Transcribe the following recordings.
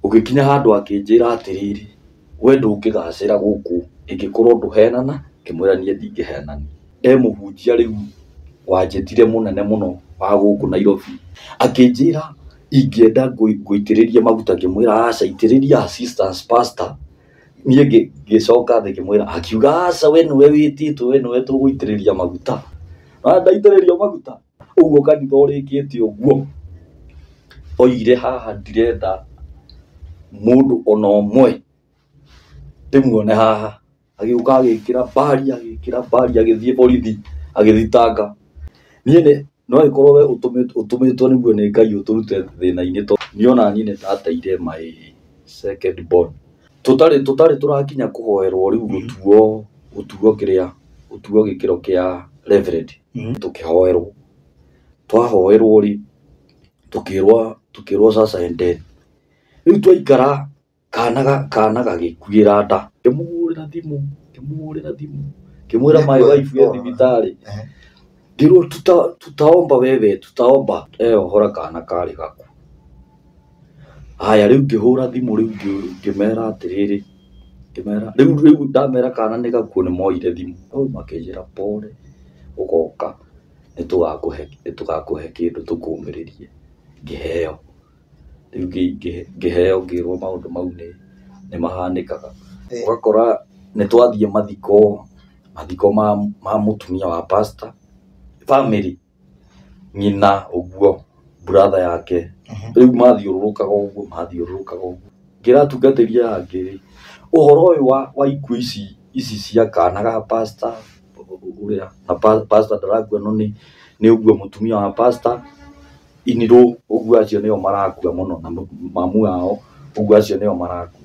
Ũgĩkinya handũ akĩnjĩra atĩrĩrĩ, we ndũngĩgacĩra gũkũ ĩngĩkorwo ndũhenana. Ngĩmwĩra niĩ ndingĩhenania. E mũhunjia rĩu wanjĩtire mũnene mũno wa gũkũ Nairobi, akĩnjĩra ingĩenda ngũitĩrĩrie maguta. Ngĩmwĩra aca, itĩrĩria assistant pastor. Niĩ ngĩcoka thĩ ngĩmwĩra, akiuga aca, we nĩwe wĩtĩtwo, we nĩwe tũgũitĩrĩria maguta. Na ndaitĩrĩrio maguta ũguo kanitha ũrĩkĩte ũguo, oigire haha ndirenda mũndũ ona ũmwe ndĩmuone haha. Agĩũka agĩkĩra mbari, agĩkĩra mbari, agĩthiĩ borithi agĩthitanga. Niĩ nĩ no ĩkorwo we ũtũmĩtwo nĩguo nĩ Ngai ũtũrute thĩna-inĩ, tondũ niĩ ona niĩ nĩ ndateire my second born. Tũtarĩ tũrakinya kũhoerwo rĩu gũtuo kĩrĩa gũtuo gĩkĩro kĩa reverend. Tũkĩhoerwo, twahoerwo rĩ, tũkĩrwo sasa endeni. Rĩu twaikara kana gagĩkuĩra nda. Ngĩmũhũrĩra thimũ, ngĩmũhũrĩra thimũ, ngĩmwĩra my wife e thibitarĩ. Ngĩrwo tutaomba, wewe tutaomba. Eyohora kana karĩ gaku. Haya, rĩu ngĩhũra thimũ rĩu ngĩmera atĩrĩrĩ, ngĩmera rĩu ndamera kana nĩ gakuo, nĩ moire thimũ. Oh, makĩnjĩra pole, ũgoka nĩ tũgakũhe kĩndũ tũkũmĩrĩrie. Ngĩheo rĩu ngĩheo, ngĩrwo maũndũ mau nĩ mahanĩkaga. Ũgakora nĩ twathiĩ mathiko ma mũtumia wa pastor, family nyina ũguo, brother yake, rĩu mathiũrũrũkaga ũguo, mathiũrũrũkaga ũguo. Ngĩra atungatĩri aya angĩ rĩ, ũhoro ũyũ wa ikuũ ici cia kana ga pastor ũrĩa na pastor ndarakua, no nĩ ũguo mũtumia wa pastor inirũ ũguo, acio nĩo marakua mũno, na mamu wao ũguo, acio nĩo marakua.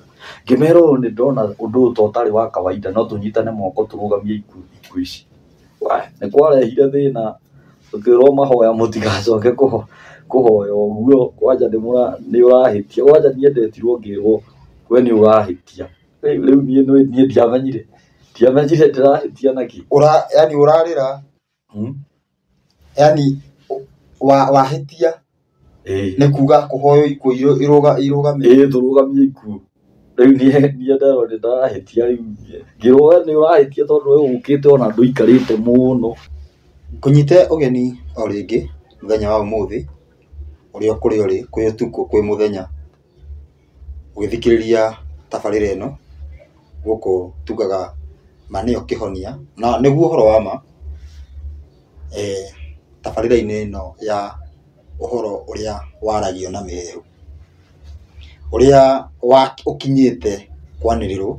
Ngĩmera ũyũ nĩ ndona ũndũ ũyũ to ũtarĩ wa kawaida, no tũnyitane moko tũrũgamie ikuũ ici. Nĩ kwarehire thĩna, tũkĩrwo mahoya mũtigacoke kũhoya ũguo, kwanja nĩ ũrahĩtia. Kwanja niĩ ndetirwo ngĩrwo we nĩ ũrahĩtia. Rĩu niĩ ndiamenyire ndĩrahĩtia nakĩ. Ũra yani ũrarĩra? Hmm? Yani wahĩtia? Ĩĩ. Nĩ kuga kũhoywo ikuũ irũgame? Ĩĩ, tũrũgamie ikuũ. Rĩu niĩ nderwo nĩ ndĩrahĩtia, rĩu ngĩrwo we nĩ ũrahĩtia tondũ we ũkĩte ona ndũikarĩte mũno. Ngũnyite ũgeni o rĩngĩ mũthenya wa ũmũthĩ, ũrĩa kũrĩa ũrĩ, kwĩ ũtukũ kwĩ mũthenya, ũgĩthikĩrĩria tabarĩra ĩno, gũkũ tugaga ma nĩyo kĩhonia na nĩguo ũhoro wa ma. Tabarĩra-inĩ ĩno ya ũhoro ũrĩa waragio na mĩheehũ, ũrĩa ũkinyĩte kwanĩrĩrwo,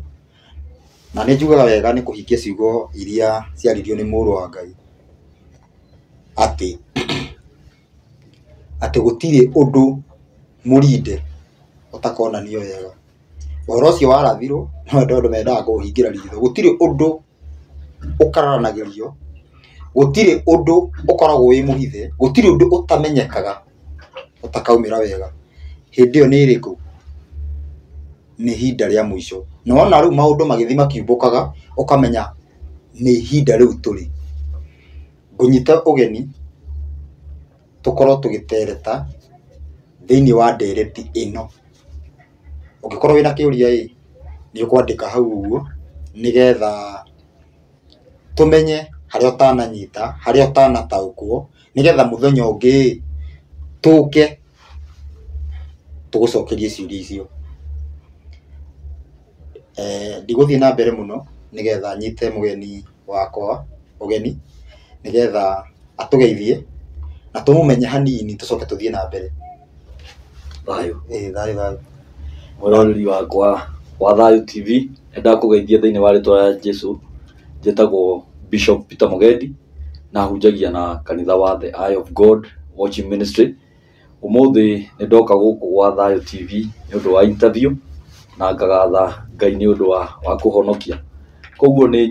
na nĩ njugaga wega nĩ kũhingia ciugo iria ciaririo nĩ mũrũ wa Ngai atĩ gũtirĩ ũndũ mũrinde ũtakonanio wega. Ũhoro ũcio warathirwo no andũ mendaga kũũhingĩra ritho. Gũtirĩ ũndũ ũkararanagĩrio, gũtirĩ ũndũ ũkoragwo wĩ mũhithe, gũtirĩ ũndũ ũtamenyekaga ũtakaumĩra wega. Hĩndĩ ĩyo nĩ ĩrĩkũ? Nĩ ihinda rĩa mũico. Na wona rĩu maũndũ magĩthiĩ makiumbũkaga, ũkamenya nĩ ihinda rĩu tũrĩ. Ngũnyita ũgeni tũkorwo tũgĩtereta thĩinĩ wa ndereti ĩno. Ũngĩkorwo wĩna kĩũria ĩ, nĩ ũkwandĩka hau ũguo nĩgetha tũmenye harĩa ũtananyita, harĩa ũtanataũkwo, nĩgetha mũthenya ũngĩ ĩ, tũke tũgũcokerie ciũria icio. Ndigũthiĩ na mbere mũno nĩgetha nyite mũgeni wakwa ũgeni nĩgetha atũgeithie na tũmũmenye hanini, tũcoke tũthiĩ na mbere. Thayũ. Ĩĩ, thayũ thayũ. Mwĩroreri wakwa wa Thayũ TV, nĩ ndakũgeithia thĩinĩ wa rĩtwa rĩa Jesu. Njĩtagwo Bishop Peter Mugendi na hunjagia na kanitha wa The Eye of God Watching Ministry. Ũmũthĩ nĩ ndoka gũkũ gwa Thayũ TV nĩ ũndũ wa interview na ngagatha Ngai nĩ ũndũ wa kũhonokia. Koguo nĩ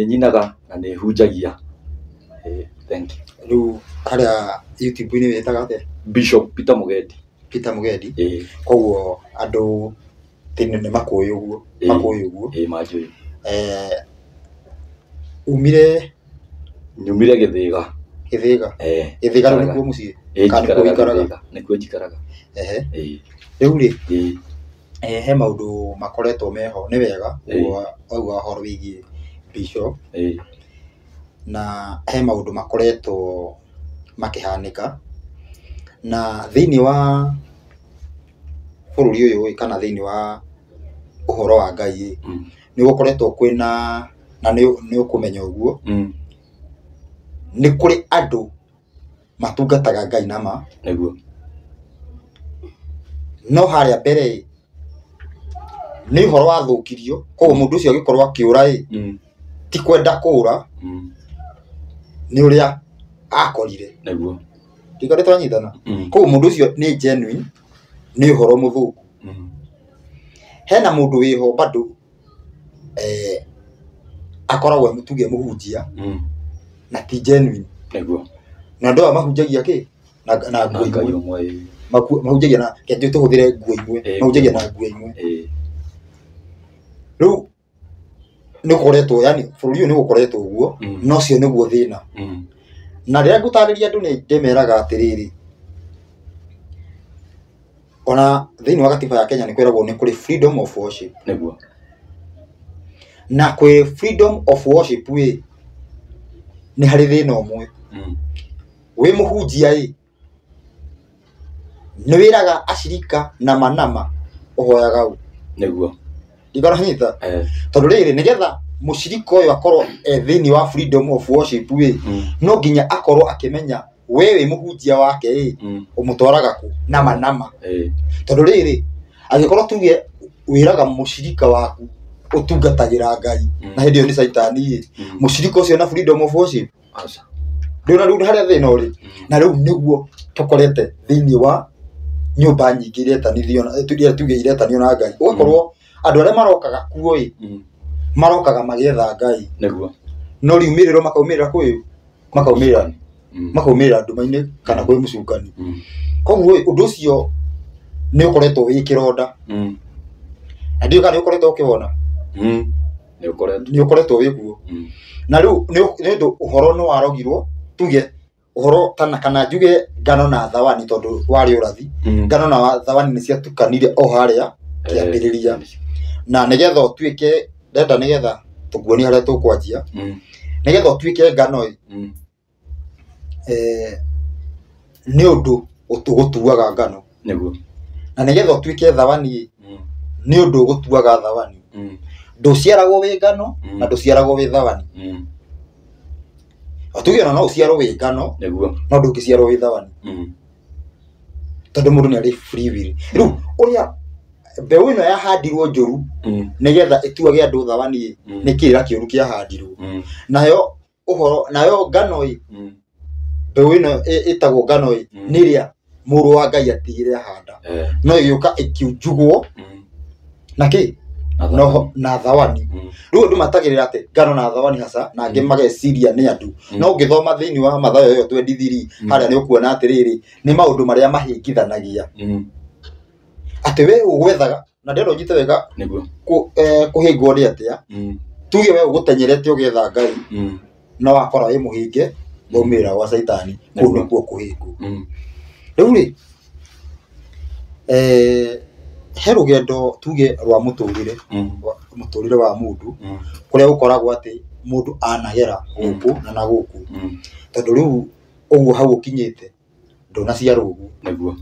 nyinaga na nĩ hunjagia. Thank you. Rĩu harĩa YouTube-inĩ wĩtaga atĩa? Bishop Peter Mugendi. Peter Mugendi. Ĩĩ. Koguo andũ tene nĩ makũĩ ũguo? Ĩĩ. Makũĩ ũguo. Ĩĩ, manjũĩ. Umire? Nyumire Gĩthĩga. Gĩthĩga? Ĩĩ. Gĩthĩga rĩu nĩkuo mũciĩ? Ĩĩ. Kana nĩkuo njikaraga ũikaraga? Gĩthĩga, nĩkuo njikaraga. Ehe. Ĩĩ. Rĩu rĩ, Ĩĩ. He maũndũ makoretwo meho nĩ wega ũguo wauga ũhoro wĩgiĩ bishop na he maũndũ makoretwo makĩhanĩka na thĩinĩ wa bũrũri ũyũ ĩ, kana thĩinĩ wa ũhoro wa Ngai ĩ, nĩ gũkoretwo kwĩna na nĩ ũkũmenya ũguo nĩ kũrĩ andũ matungataga Ngai na ma Nĩguo. No harĩa mbere ĩ, nĩ ũhoro wathũkirio koguo mũndũ ũcio agĩkorwo akĩũra ĩ, ti kwenda kũũra nĩ ũrĩa akorire. Nĩguo. Ndiko nĩ twanyitana. Koguo mũndũ ũcio nĩ genuine nĩ ũhoro mũthũku. Hena mũndũ wĩho bado akoragwo tuge mũhunjia na ti genuine. Nĩguo. Na andũ aya mahunjagia kĩ? Na nguo imwe. Mahunjagia na kĩndũ tũhũthĩre nguo imwe. Mahunjagia na nguo imwe. Rĩu nĩ gũkoretwo yani bũrũri ũyũ nĩ gũkoretwo ũguo no ũcio nĩguo thĩna. Na rĩrĩa ngũtarĩria andũ nĩ ndĩmeraga atĩrĩrĩ, ona thĩinĩ wa gatiba ya Kenya nĩ kwĩragwo nĩ kũrĩ freedom of worship. Nĩguo. Na kwĩ freedom of worship ĩ, nĩ harĩ thĩna ũmwe. Wĩ mũhunjia ĩ, nĩ wĩraga acirika nama nama ũhoyaga ũ. Nĩguo. Ndikaranyita. Tondũ rĩrĩ nĩgetha mũcirika ũyũ akorwo e thĩinĩ wa freedom of worship ĩ, no nginya akorwo akĩmenya we wĩ mũhunjia wake ĩ, ũmũtwaraga kũ nama nama. Tondũ rĩrĩ angĩkorwo tuge wĩraga mũcirika waku ũtungatagĩra Ngai na hĩndĩ ĩyo nĩ caitani ĩ, mũcirika ũcio na freedom of worship. Aca. Ndĩrona rĩu harĩa thĩna ũrĩ. Na rĩu nĩguo tũkorete thĩinĩ wa nyũmba nyingĩ iretanithio na tuge iretanio na Ngai. Ũgakorwo andũ arĩa marokaga kuo ĩ, marokaga magĩetha Ngai. Nĩguo. No riumĩrĩro makaumĩrĩra kwĩ makaumĩrĩra makaumĩrĩra nduma-inĩ kana kwĩ mũcukani. Koguo ũndũ ũcio nĩ ũkoretwo wĩ kĩronda. Na ndiũĩ kana nĩ ũkoretwo ũkĩwona. Nĩ ũkoretwo. Nĩ ũkoretwo wĩ kuo. Na rĩu nĩ ũndũ ũhoro nĩ warogirwo tuge ũhoro kana njuge ngano na thawani tondũ warĩ ũrathi. Ngano na thawani nĩ ciatukanire o harĩa kĩambĩrĩria. Na nĩgetha ũtuĩke ndenda nĩgetha tũkuonie harĩa tũkwanjia. Nĩgetha ũtuĩke ngano ĩ, nĩ ũndũ ũgũtuaga ngano. Nĩguo. Na nĩgetha ũtuĩke thawani ĩ, nĩ ũndũ ũgũtuaga thawani. Ndũciaragwo wĩ ngano na ndũciaragwo wĩ thawani. Tuge ona no ũciarwo wĩ ngano. Nĩguo. No ndũngĩciarwo wĩ thawani. Tondũ mũndũ nĩ arĩ free will. Rĩu ũrĩa mbeũ ĩno yahandirwo njũru nĩgetha ĩtuage andũ thawani ĩ, nĩ kĩrĩra kĩũru kĩahandirwo. Nayo ũhoro nayo ngano ĩ, mbeũ ĩno ĩtagwo ngano ĩ, nĩ ĩrĩa mũrũ wa Ngai atigire ahanda. No ĩgĩũka ĩkiunjugwo na kĩ? Na thawani. Rĩu andũ matagĩrĩra atĩ ngano na thawani haca, na angĩ mageciria nĩ andũ. No ũngĩthoma thĩinĩ wa Mathayo ĩyo 23 harĩa nĩ ũkuona atĩrĩrĩ, nĩ maũndũ marĩa mahĩngithanagia. Atĩ we ũgwethaga, na ndĩrenda ũnyite wega. Nĩguo. Kũhĩngwo nĩ atĩa? Tuge we ũgũtenyerete ũgĩetha Ngai, no wakora wĩ mũhĩnge, waumĩrĩra gwa caitani, kũu nĩkuo kũhĩngwo. Rĩu rĩ, he rũgendo tuge rwa mũtũrĩre, mũtũrĩre wa mũndũ, kũrĩa gũkoragwo atĩ mũndũ anagera gũkũ na na gũkũ. Tondũ rĩu ũguo hau ũkinyĩte, ndũnaciarwo ũguo. Nĩguo.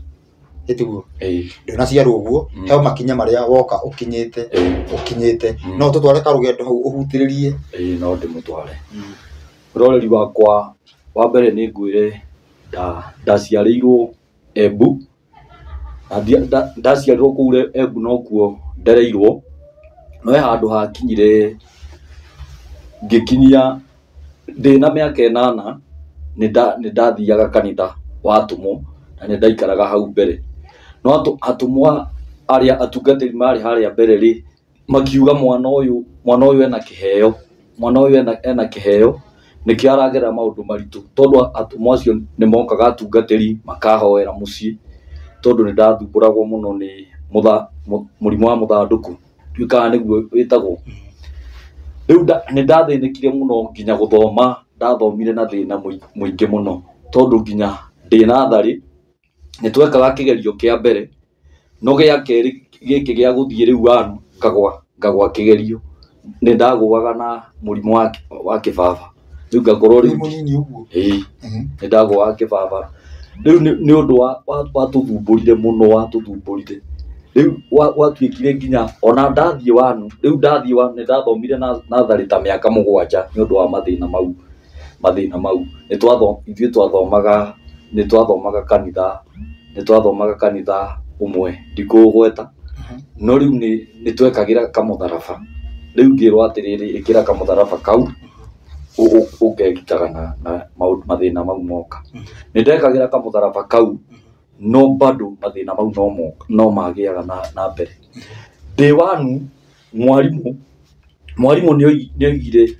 Ĩtiguo. Ndũnaciarwo ũguo, he makinya marĩa woka ũkinyĩte, ũkinyĩte. No tũtware karũgendo hau ũhutĩrĩrie. No ndĩmũtware. Roreri wakwa wa mbere nĩ ngwĩre ndaciarĩirwo Embu. Ndaciarirwo kũu Embu nokuo ndereirwo. No he handũ hakinyire ngĩkinyia ndĩna mĩaka 8 nĩ ndathiaga kanitha wa atũmwo na nĩ ndaikaraga hau mbere. No atũmwo arĩa atungatĩri marĩ harĩa mbere rĩ, makiuga mwana ũyũ ena kĩheo, mwana ũyũ ena kĩheo, nĩkĩo aragerera maũndũ maritũ. Tondũ atũmwo acio nĩ mokaga atungatĩri makahoera mũciĩ, tondũ nĩ ndathumbũragwo mũno nĩ mũrimũ wa mũthandũkũ, ndiũĩ kana nĩguo wĩtagwo. Rĩu nĩ ndathĩnĩkire mũno nginya gũthoma, ndathomire na thĩna mũingĩ mũno, tondũ nginya ndĩ natharĩ nĩ twekaga kĩgerio kĩa mbere, No gĩa kerĩ gĩkĩ gĩa gũthiĩ rĩu wanu ngagwa kĩgerio nĩ ndagũaga na mũrimũ wa kĩbaba rĩu ngakorwo Wĩ rĩu mũnini ũguo. Ĩĩ, nĩ ndagũaga kĩbaba rĩu nĩ ũndũ watũthumbũrire mũno, watũthumbũrire rĩu gwatuĩkire nginya ona ndathiĩ wanu rĩu ndathiĩ wanu nĩ ndathomire natharĩ ta mĩaka 7 nĩ ũndũ wa mathĩna mau, mathĩna mau ithuĩ twathomaga, nĩ twathomaga kanitha, nĩ twathomaga kanitha ũmwe ndikũũgweta, no rĩu nĩ twekagĩra kamũtharaba rĩu ngĩrwo atĩrĩrĩ ĩkĩra kamũtharaba kau ũkegitaga na maũndũ mathĩna mau moka. Nĩ ndekagĩra kamũtharaba kau no bado mathĩna mau no moka, no magĩaga na mbere. Ndĩ wanu mwarimũ nĩ oigire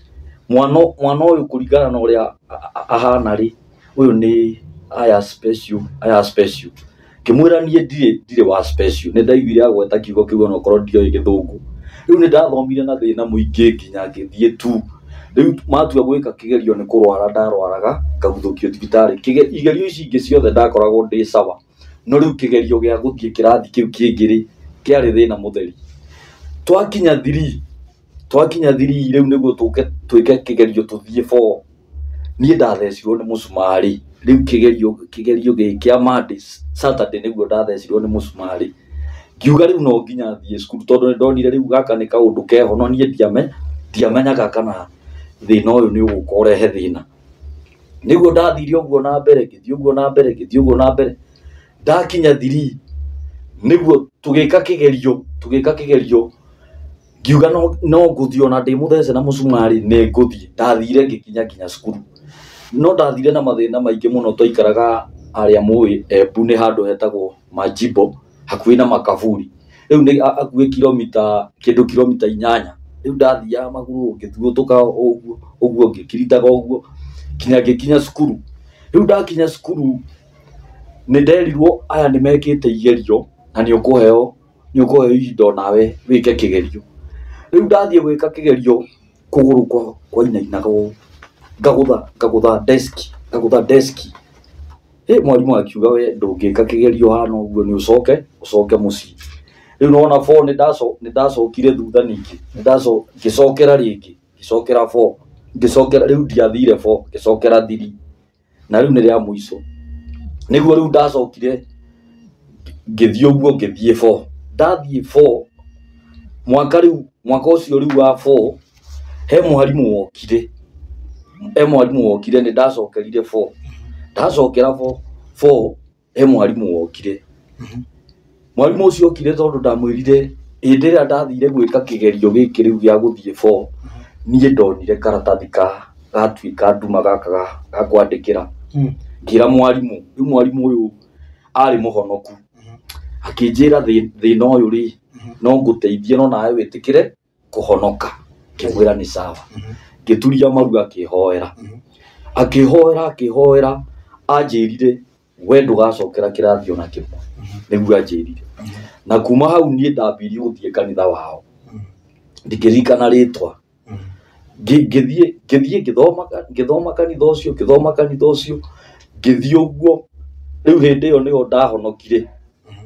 mwana ũyũ kũringana na ũrĩa ahana rĩ, ũyũ nĩ aya special, aya special. Ngĩmwĩra niĩ ndirĩ wa special, nĩ ndaiguire agweta kiugo kĩu onokorwo ndioĩ gĩthũngũ. Rĩu nĩ ndathomire na thĩna mũingĩ nginya ngĩthiĩ tu. Rĩu matua gwĩka kĩgerio nĩ kũrwara ndarwaraga ngaguthũkio thibitarĩ. Igerio ici ingĩ ciothe ndakoragwo ndĩ sawa, no rĩu kĩgerio gĩa gũthiĩ kĩrathi kĩu kĩngĩ rĩ, kĩarĩ thĩna mũtheri. Twakinya 3 rĩu nĩguo tũke twĩke kĩgerio tũthiĩ 4, niĩ ndathecirwo nĩ mũcumarĩ. Rĩu kĩgerio gĩkĩ kĩa Monday, Saturday nĩguo ndathecirwo nĩ mũcumarĩ. Ngiuga rĩu no nginya thiĩ cukuru tondũ nĩ ndonire rĩu gaka nĩ kaũndũ keho, no niĩ ndiamenyaga kana thĩna ũyũ nĩ ũgũka ũrehe thĩna. Nĩguo ndathire ũguo na mbere, ngĩthiĩ ũguo na mbere, ngĩthiĩ ũguo na mbere, ndakinya 3 nĩguo tũgĩka kĩgerio ngiuga no ngũthiĩ ona ndĩ mũthece na mũcumarĩ nĩ ngũthiĩ. Ndathire ngĩkinya nginya cukuru, no ndathire na mathĩna maingĩ mũno. Twaikaraga arĩa mũĩ Embu nĩ handũ hetagwo Majimbo hakuhĩ na Makaburi, rĩu nĩ hakuhĩ kilomita kĩndũ kilomita 8. Rĩu ndathiaga magũrũ ngĩthiũtũka ũguo ũguo ngĩkiritaga ũguo nginya ngĩkinya cukuru. Rĩu ndakinya cukuru nĩ nderirwo aya nĩ mekĩte igerio na nĩ ũkũheo ihinda onawe wĩke kĩgerio. Rĩu ndathiĩ gwĩka kĩgerio kũgũrũ kwainainaga ũũ, ngagũtha desk, ngagũtha desk. Mwarimũ akiuga we ndũngĩka kĩgerio hana ũguo nĩ ũcoke mũciĩ. Rĩu nona 4 nĩ ndacokire thutha ningĩ, ngĩcokera rĩngĩ, ngĩcokera 4, ngĩcokera rĩu ndiathire 4, ngĩcokera 3 na rĩu nĩ rĩa mũico. Nĩguo rĩu ndacokire ngĩthiĩ ũguo ngĩthiĩ 4. Ndathiĩ 4 mwaka rĩu, mwaka ũcio rĩu wa 4 he mwarimũ wokire, he mwarimũ wokire nĩ ndacokerire 4. Ndacokera 4 he mwarimũ wokire. Mwarimũ ũcio okire tondũ ndamwĩrire hĩndĩ ĩrĩa ndathire gwĩka kĩgerio gĩkĩ rĩu gĩa gũthiĩ 4 niĩ ndonire karatathi gatuĩka nduma gaka ga kwandĩkĩra. Ngĩra mwarimũ, rĩu mwarimũ ũyũ arĩ mũhonoku, akĩnjĩra thĩna ũyũ rĩ no ngũteithie no nawe wĩtĩkĩre kũhonoka. Ngĩmwĩra nĩ sawa. Ngĩturia maru akĩhoera, akĩhoera, akĩhoera, anjĩrire we ndũgacokera kĩrathi ona kĩmwe, nĩguo anjĩrire. Na kuma hau niĩ ndambirie gũthiĩ kanitha wao, ndingĩririkana rĩtwa. Ngĩthiĩ ngĩthoma kanitha ũcio, ngĩthoma kanitha ũcio, ngĩthiĩ ũguo. Rĩu hĩndĩ ĩyo nĩyo ndahonokire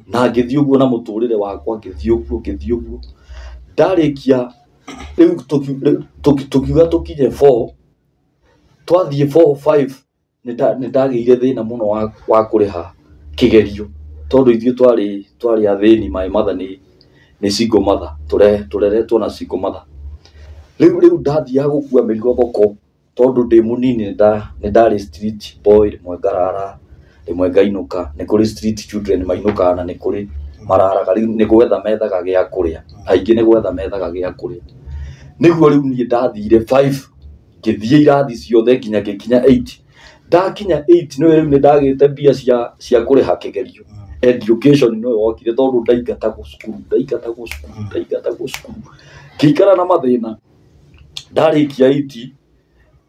na ngĩthiĩ ũguo na mũtũrĩre wakwa, ngĩthiĩ ũguo, ngĩthiĩ ũguo. Ndarĩkia rĩu tũkiuga tũkinye 4, twathiĩ 4 5 nĩ ndagĩire thĩna mũno wa kũrĩha kĩgerio tondũ ithuĩ twarĩ athĩni, my mother nĩ single mother, tũreretwo na single mother. Rĩu ndathiaga gũkua mĩrigo thoko tondũ ndĩ mũnini nĩ ndarĩ street boy, rĩmwe ngarara, rĩmwe ngainũka. Nĩ kũrĩ street children mainũkaga na nĩ kũrĩ mararaga, rĩu nĩ gwetha methaga gĩa kũrĩa, aingĩ nĩ gwetha methaga gĩa kũrĩa. Nĩguo rĩu niĩ ndathire 5 ngĩthiĩ irathi ciothe nginya ngĩkinya 8. Ndakinya 8 nĩwe rĩu nĩ ndagĩte mbia cia kũrĩha kĩgerio. Education no yokire tondũ ndaingatagwo cukuru, ndaingatagwo cukuru, ndaingatagwo cukuru. Ngĩikara na mathĩna. Ndarĩkia 8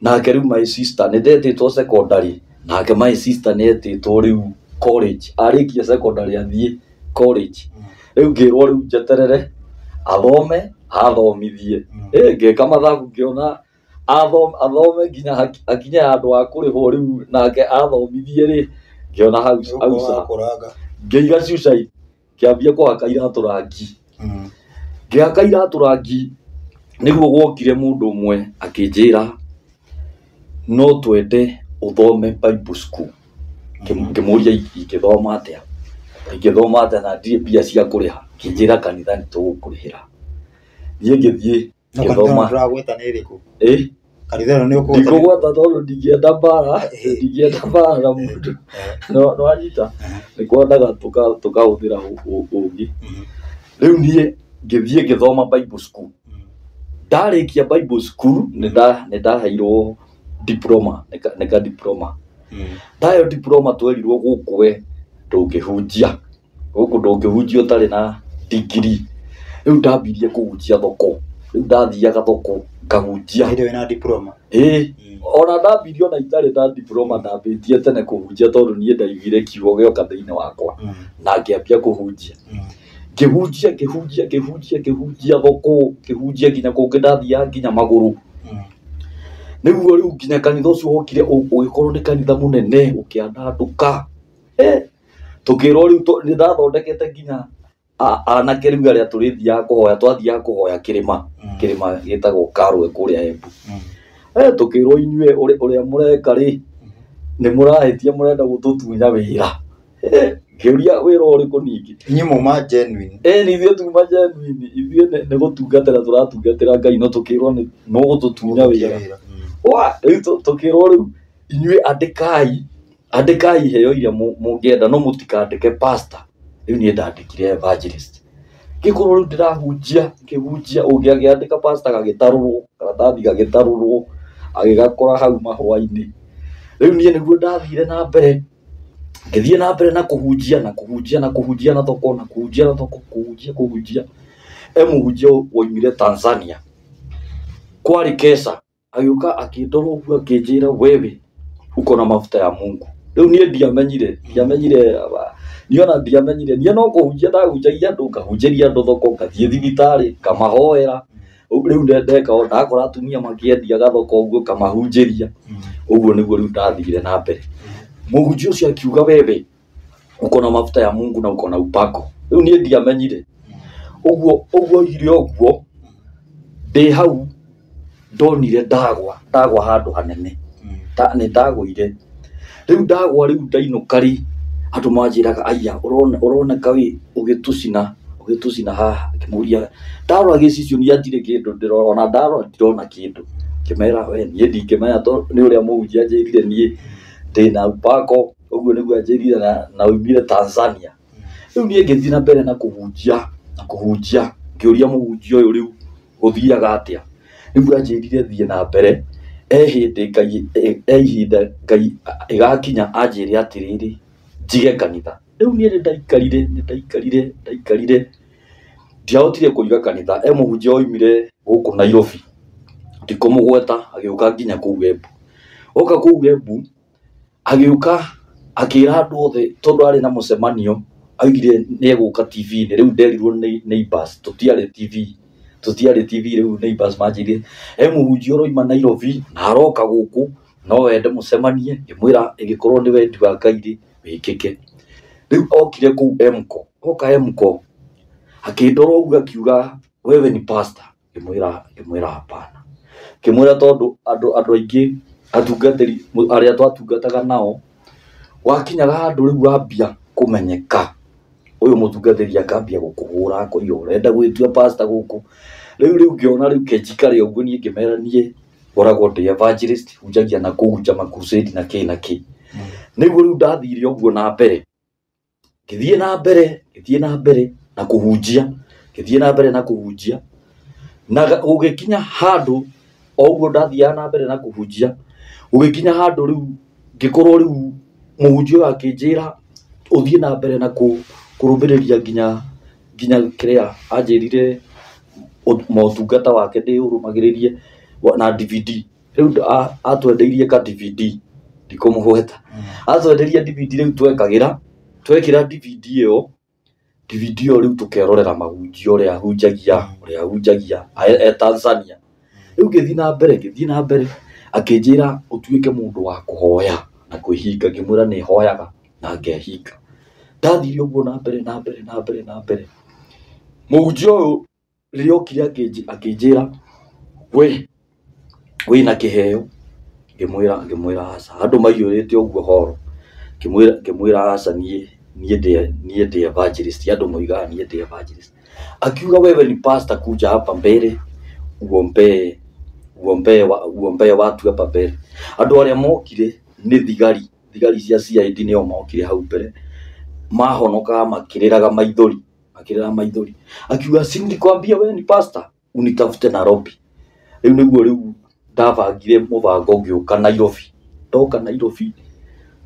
nake rĩu my sister nĩ ndetĩtwo secondary, nake my sister nĩ etĩtwo rĩu college. Arĩkia secondary athiĩ college. Rĩu ngĩrwo rĩu njeterere athome athomithie. Ngĩka mathabu ngĩona athome nginya akinye handũ ha kũrĩhwo rĩu nake athomithie rĩ, ngĩona hau sawa. Ngĩiga suicide. Ngĩambia kũhaka iratũ rangi. Ngĩhaka iratũ rangi nĩguo gwokire mũndũ ũmwe akĩnjĩra no twende ũthome Bible school. Ngĩmũria ingĩthoma atĩa, ingĩthoma atĩa na ndirĩ mbia cia kũrĩha. Akĩnjĩra kanitha nĩ tũgũkũrĩhĩra. Niĩ ngĩthiĩ No kanitha ĩno ngĩthoma. ndũragweta nĩ ĩrĩkũ? Ĩ? Kanitha ĩno nĩ ũkũgweta nĩ- Ndikũgweta tondũ ndingĩenda mbara, ndingĩenda mbara na mũndũ. No nĩwanyita? Nĩ kwendaga tũkahũthĩra ũũgĩ. Rĩu niĩ ngĩthiĩ ngĩthoma Bible school. Ndarĩkia Bible school nĩ ndaheirwo diploma, nĩ ka diploma. Ndaheo diploma twerirwo gũkũ we ndũngĩhunjia. Gũkũ ndũngĩhunjia ũtarĩ na degree. Rĩu ndambirie kũhunjia thoko. Rĩu ndathiaga thoko ngahunjia. Hĩndĩ wĩna diploma. Ĩĩ, ona ndambirie ona itarĩ na diploma ndambĩtie tene kũhunjia tondũ niĩ ndaiguire kiugo gĩoka thĩinĩ wakwa na ngĩambia kũhunjia. Ngĩhunjia ngĩhunjia ngĩhunjia ngĩhunjia thoko, ngĩhunjia nginya kũngĩ ndathiaga nginya magũrũ. Nĩguo rĩu nginya kanitha ũcio wokire ũgĩkorwo nĩ kanitha mũnene ũkĩandandũka. Tũkĩrwo rĩu nĩ ndathondekete nginya anake rĩu arĩa tũrĩthiaga kũhoya, twathiaga kũhoya kĩrĩma, kĩrĩma gĩtagwo Karwe kũrĩa Embu. Tũkĩrwo inyuĩ ũrĩa mũreka rĩ, nĩ mũrahĩtia mũrenda gũtũtunya wĩra. Ngĩũria wĩra ũrĩkũ ningĩ? Inyuĩ mauma genuine. Ĩni ithuĩ tuma genuine, ithuĩ nĩ gũtungatĩra tũratungatĩra Ngai no tũkĩrwo nĩ mũgũtũtunya wĩra. Wa, rĩu tũkĩrwo rĩu inyuĩ andĩkai, andĩkai iheo iria mũngĩenda no mũtikandĩke pastor. Rĩu niĩ ndandĩkire evangelist. Ngĩkorwo rĩu ndĩrahunjia, ngĩhunjia, ũngĩ akĩandĩka pastor gagĩtarũrwo, karatathi gagĩtarũrwo, agĩgakora hau mahũa-inĩ. Rĩu niĩ nĩguo ndathire na mbere, ngĩthiĩ na mbere na kũhunjia, na kũhunjia, na kũhunjia na thoko, na kũhunjia na thoko, kũhunjia, kũhunjia. E mũhunjia woimire Tanzania. Kwarĩ Kesa, agĩũka akĩndora ũguo akĩnjĩra wewe uko na mafuta ya Mungu. Rĩu niĩ ndiamenyire, ndiamenyire, niĩ ona ndiamenyire, niĩ no kũhunjia ndahunjagia andũ, ngahunjĩria andũ thoko, ngathiĩ thibitarĩ, ngamahoera. Rĩu ndeka o, ndakora atumia makĩendia gathoko ũguo, ngamahunjĩria. Ũguo nĩguo rĩu ndathire na mbere. Mũhunjia ũcio akiuga wewe uko na mafuta ya Mungu na uko na upako. Rĩu niĩ ndiamenyire. Ũguo, ũguo oigire ũguo, ndĩ hau ndonire ndagwa, ndagwa handũ hanene. Nĩ ndagũire. Rĩu ndagwa rĩu ndainũka rĩ, andũ manjĩraga aya, ũroneka wĩ ũgĩtũcina, ũgĩtũcina haha. Ngĩmũria, ndarora gĩcicio niĩ hatirĩ kĩndũ ndĩrona, ona ndarora ndirona kĩndũ. Ngĩmera we niĩ ndingĩmenya tondũ nĩ ũrĩa mũhunjia anjĩrire niĩ ndĩna upako, ũguo nĩguo anjĩrire na oimire Tanzania. Rĩu niĩ ngĩthiĩ na mbere na kũhunjia, na kũhunjia, ngĩũria mũhunjia ũyũ rĩu gũthiaga atĩa. Nĩguo anjĩrire thiĩ na mbere, e hĩndĩ Ngai, e ihinda Ngai ĩgakinya anjĩre atĩrĩrĩ, njige kanitha. Rĩu niĩ nĩ ndaikarire, nĩ ndaikarire, ndaikarire, ndiahotire kũiga kanitha. E mũhunjia oimire gũkũ Nairobi, ndikũmũgweta, agĩũka nginya kũu Embu. Oka kũu Embu, agĩũka akĩra andũ othe tondũ arĩ na mũcemanio, augire nĩ egũka TV-inĩ. Rĩu nderirwo nĩ neighbors, tũtiarĩ TV, tũtiarĩ TV rĩu neighbors manjĩrire, e mũhunjia ũroima Nairobi na aroka gũkũ, no wende mũcemanie. Ngĩmwĩra ĩngĩkorwo nĩ wendi wa Ngai rĩ, wĩkĩke. Rĩu okire kũu Emco, oka Emco, akĩndora ũguo akiuga wewe ni pastor. Ngĩmwĩra, ngĩmwĩra hapana. Ngĩmwĩra tondũ andũ aingĩ atungatĩri arĩa twatungataga nao, wakinyaga handũ rĩu wambia kũmenyeka, ũyũ mũtungatĩri akambia gũkũhũra akoiga ũrenda gwĩtua pastor gũkũ. Rĩu rĩu ngĩona rĩu kenjikare ũguo niĩ ngĩmera niĩ ngoragwo ndĩ evangelist, hunjagia na kũu nja ma crusade na kĩ na kĩ. Nĩguo rĩu ndathire ũguo na mbere, ngĩthiĩ na mbere, ngĩthiĩ na mbere na kũhunjia, ngĩthiĩ na mbere na kũhunjia, na gũgĩkinya handũ o ũguo ndathiaga na mbere na kũhunjia, gũgĩkinya handũ rĩu ngĩkorwo rĩu mũhunjia ũyũ akĩnjĩra ũthiĩ na mbere na kũrũmĩrĩria nginya kĩrĩa anjĩrire motungata wake ndĩũrũmagĩrĩrie na DVD. Rĩu atwendeirie ka DVD, ndikũmũgweta. Atwendeirie DVD rĩu twekagĩra, twekĩra DVD ĩyo, DVD ĩyo rĩu tũkerorera mahunjio ũrĩa ahunjagia, ũrĩa ahunjagia e Tanzania. Rĩu ngĩthiĩ na mbere, ngĩthiĩ na mbere, akĩnjĩra ũtuĩke mũndũ wa kũhoya na kwĩhinga, ngĩmwĩra nĩ hoyaga na ngehinga. Ndathire ũguo na mbere na mbere na mbere na mbere. Mũhunjia ũyũ rĩrĩa okire akĩnjĩra we wĩna kĩheo, ngĩmwĩra aca. Andũ maiyũrĩte ũguo horo, ngĩmwĩra aca, niĩ ndĩ evangelist. Andũ moigaga niĩ ndĩ evangelist. Akiuga wewe ni pastor, kuja hapa mbere uombee watu hapa mbere. Andũ arĩa mokire nĩ thigari cia CID nĩo mokire hau mbere, mahonokaga makĩrĩraga maithori. Akiuga si nilikwambia wewe ni pastor, unitafute Nairobi. Rĩu nĩguo rĩu ndabangire mũbango ngĩũka Nairobi. Ndoka Nairobi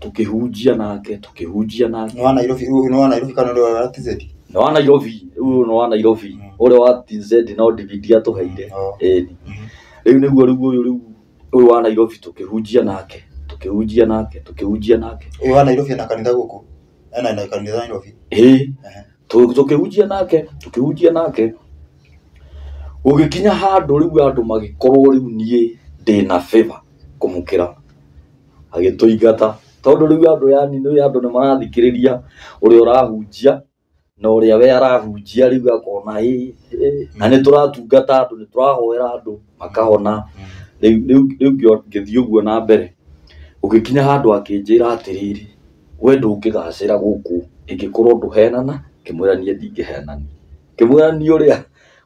tukĩhunjia nake. Nĩ wa Nairobi, ũyũ nĩ wa Nairobi kana ũrĩa wa TZ? Nĩ wa Nairobi, ũyũ nĩ wa Nairobi. Ũrĩa wa TZ no DVD atũheire. Ĩni. Rĩu nĩguo rĩu ũyũ rĩu ũyũ wa Nairobi tukĩhunjia nake. Ũyũ wa Nairobi ena kanitha gũkũ? Ena kanitha Nairobi? Ĩĩ. Tukĩhunjia nake. Gũgĩkinya handũ rĩu andũ magĩkorwo rĩu niĩ ndĩna favor kũmũkĩra. Agĩtũingata tondũ rĩu andũ yani nĩ andũ nĩ marathikĩrĩria ũrĩa ũrahunjia na ũrĩa we arahunjia rĩu akona ĩ na nĩ tũratungata andũ, nĩ tũrahoera andũ makahona. Rĩu ngĩthiĩ ũguo na mbere. Ũgĩkinya handũ akĩnjĩra atĩrĩrĩ, we ndũngĩgacĩra gũkũ ĩngĩkorwo ndũhenana. Ngĩmwĩra niĩ ndingĩhenania. Ngĩmwĩra niĩ ũrĩa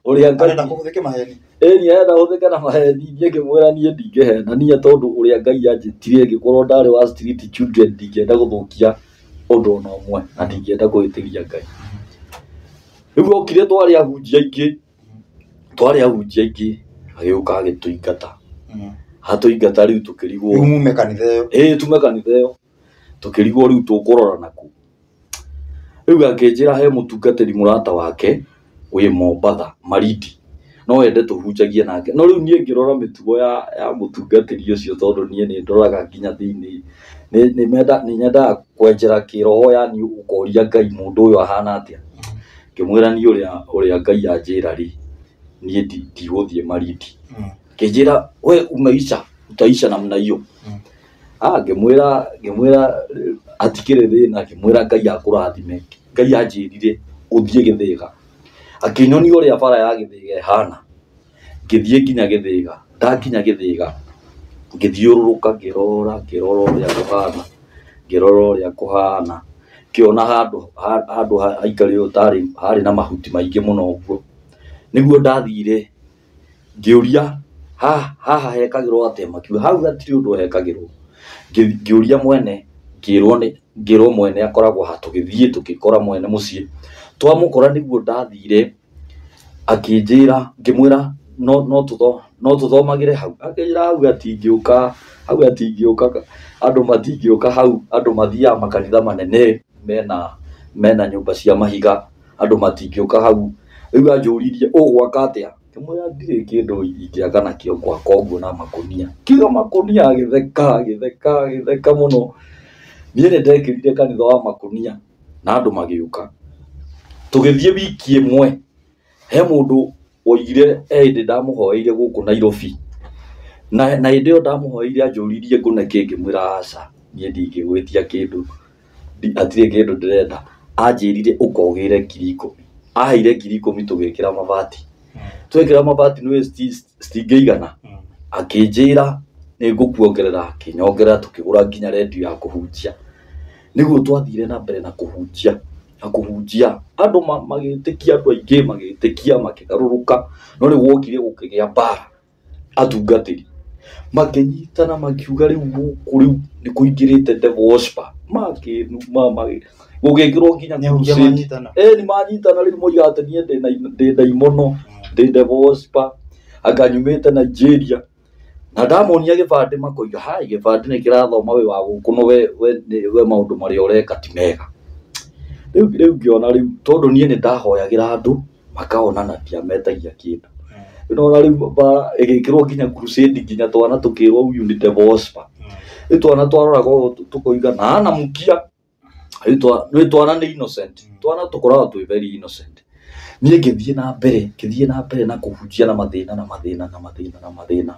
Ngai arenda kũhũthĩke maheni. Ĩni arenda kũhũthĩka na maheni. Niĩ ngĩmwĩra niĩ ndingĩhenania tondũ ũrĩa Ngai anjĩtire ĩngĩkorwo ndarĩ wa street children ndingĩenda gũthũkia ũndũ ona ũmwe na ndingĩenda kũhĩtĩria Ngai. Rĩu okire twarĩ ahunjia aingĩ agĩũka agĩtũingata. Atũingata rĩu tũkĩrigwo. Rĩu mume kanitha ĩyo. Ĩĩ tume kanitha ĩyo. Tũkĩrigwo rĩu tũkũrora nakũ. Rĩu akĩnjĩra he mũtungatĩri mũrata wake wĩ Mombatha Malindi, no ende tũhunjagie nake. No rĩu niĩ ngĩrora mĩtugo ya mũtungatĩri ũcio tondũ niĩ nĩ ndoraga nginya thĩinĩ, nĩ nyendaga kwenjera kĩroho, yani ũkoria Ngai mũndũ ũyũ ahana atĩa. Ngĩmwĩra niĩ ũrĩa Ngai anjĩra rĩ, niĩ ndigũthiĩ Malindi. Akĩnjĩra we umeisha, utaisha namna hiyo. Ngĩmwĩra hatikĩrĩ thĩna. Ngĩmwĩra Ngai akũrathime. Ngai anjĩrire ũthiĩ Gĩthĩga. Akĩnyonia ũrĩa bara ya Gĩthĩga ĩhana. Ngĩthiĩ nginya Gĩthĩga. Ndakinya Gĩthĩga ngĩthiũrũrũka ngĩrora ũrĩa kũhana. Ngĩona handũ haikarĩrwo tarĩ harĩ na mahuti maingĩ mũno ũguo. Nĩguo ndathire ngĩũria haha hekagĩrwo atĩa, makiuga hau hatirĩ ũndũ hekagĩrwo. Ngĩũria mwene, ngĩrwo mwene akoragwo ha. Tũgĩthiĩ tũgĩkora mwene mũciĩ. Twamũkora nĩguo ndathire akĩnjĩra, ngĩmwĩra no tũthomagĩre hau. Akĩnjĩra hau hatingĩũka, andũ matingĩũka hau, andũ mathiaga makanitha manene mena nyũmba cia mahiga, andũ matingĩũka hau. Rĩu anjũririe ũgwaka atĩa. Ngĩmwĩra ndirĩ kĩndũ ingĩaka nakĩo, ngwaka ũguo na makũnia. Kiuga makũnia, agĩtheka mũno. Niĩ nĩ ndekĩrire kanitha wa makũnia na andũ magĩũka. Tũgĩthiĩ wiki ĩmwe, he mũndũ woigire he hĩndĩ ndamũhoeire gũkũ Nairobi. Na hĩndĩ ĩyo ndamũhoeire anjũririe ngũne kĩ, ngĩmwĩra aca, niĩ ndingĩgwĩtia kĩndũ, hatirĩ kĩndũ ndĩrenda. Anjĩrire ũkogĩre 10,000. Aheire 10,000 tũgĩkĩra mabati. Twekĩra mabati nĩ citingĩigana. Akĩnjĩra nĩ ngũkuongerera, akĩnyongerera tũkĩgũra nginya redio ya kũhunjia. Nĩguo twathire na mbere na kũhunjia. Andũ magĩtĩkia, andũ aingĩ magĩtĩkia, makĩgarũrũka. No rĩu gwokire gũkĩgĩa mbara, atungatĩri makĩnyitana makiuga rĩu gũkũ rĩu nĩ kũingĩrĩte devil worshiper. Makĩnuma, gũgĩkĩrwo nginya crusade. Ĩni manyitana rĩu moiga atĩ niĩ ndĩ ndaimono, ndĩ devil worshiper, anga nyumĩte Nigeria. Na ndamonia gĩbandĩ makoiga hai, gĩbandĩ nĩ kĩrathoma wĩ wa gũkũ, no we maũndũ marĩa ũreka ti mega. Rĩu ngĩona rĩu tondũ niĩ nĩ ndahoyagĩra andũ makahona na ndiametagia kĩndũ. Nona rĩu mbara ĩgĩkĩrwo nginya crusade, nginya twana tũkĩrwo huyu ni devil worshiper. Rĩu twana twaroraga ũũ tũkoiga na ana mũkia. Rĩu twana nĩ innocent. Twana tũkoragwo twĩ very innocent. Niĩ ngĩthiĩ na mbere na kũhunjia na mathĩna na mathĩna na mathĩna na mathĩna.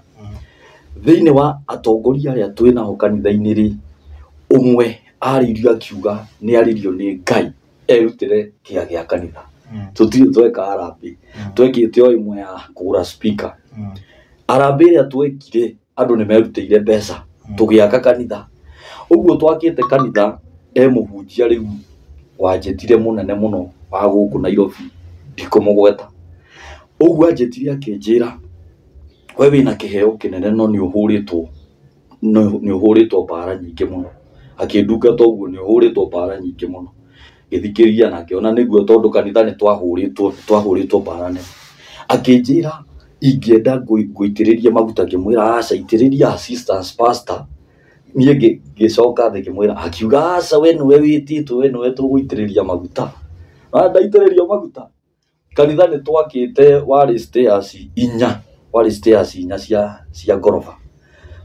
Thĩinĩ wa atongoria arĩa twĩ nao kanitha-inĩ rĩ, ũmwe arĩirio akiuga nĩ arĩirio nĩ Ngai. Erutĩre kĩa gĩa kanitha. Tũtirĩ tweka harambee. Twekĩte o ĩmwe ya kũgũra speaker. Harambee ĩrĩa twekire andũ nĩ merutĩire mbeca tũgĩaka kanitha. Ũguo twakĩte kanitha e mũhunjia rĩu wanjĩtire mũnene mũno wa gũkũ Nairobi ndikũmũgweta. Ũguo anjĩtire akĩnjĩra we wĩna kĩheo kĩnene no nĩ ũhũrĩtwo nĩ ũhũrĩtwo mbara nyingĩ mũno. Akĩndungata ũguo nĩ ũhũrĩtwo mbara nyingĩ mũno. Ngĩthikĩrĩria na ngĩona nĩguo tondũ kanitha nĩ twahũrĩtwo mbara nene. Akĩnjĩra ingĩenda ngũitĩrĩrie maguta ngĩmwĩra aca itĩrĩria assistant pastor. Niĩ ngĩcoka thĩ ngĩmwĩra akiuga aca we nĩwe wĩtĩtwo we nĩwe tũgũitĩrĩria maguta. Na ndaitĩrĩrio maguta. Kanitha nĩ twakĩte warĩ stairs inya, warĩ stairs inya cia ngoroba.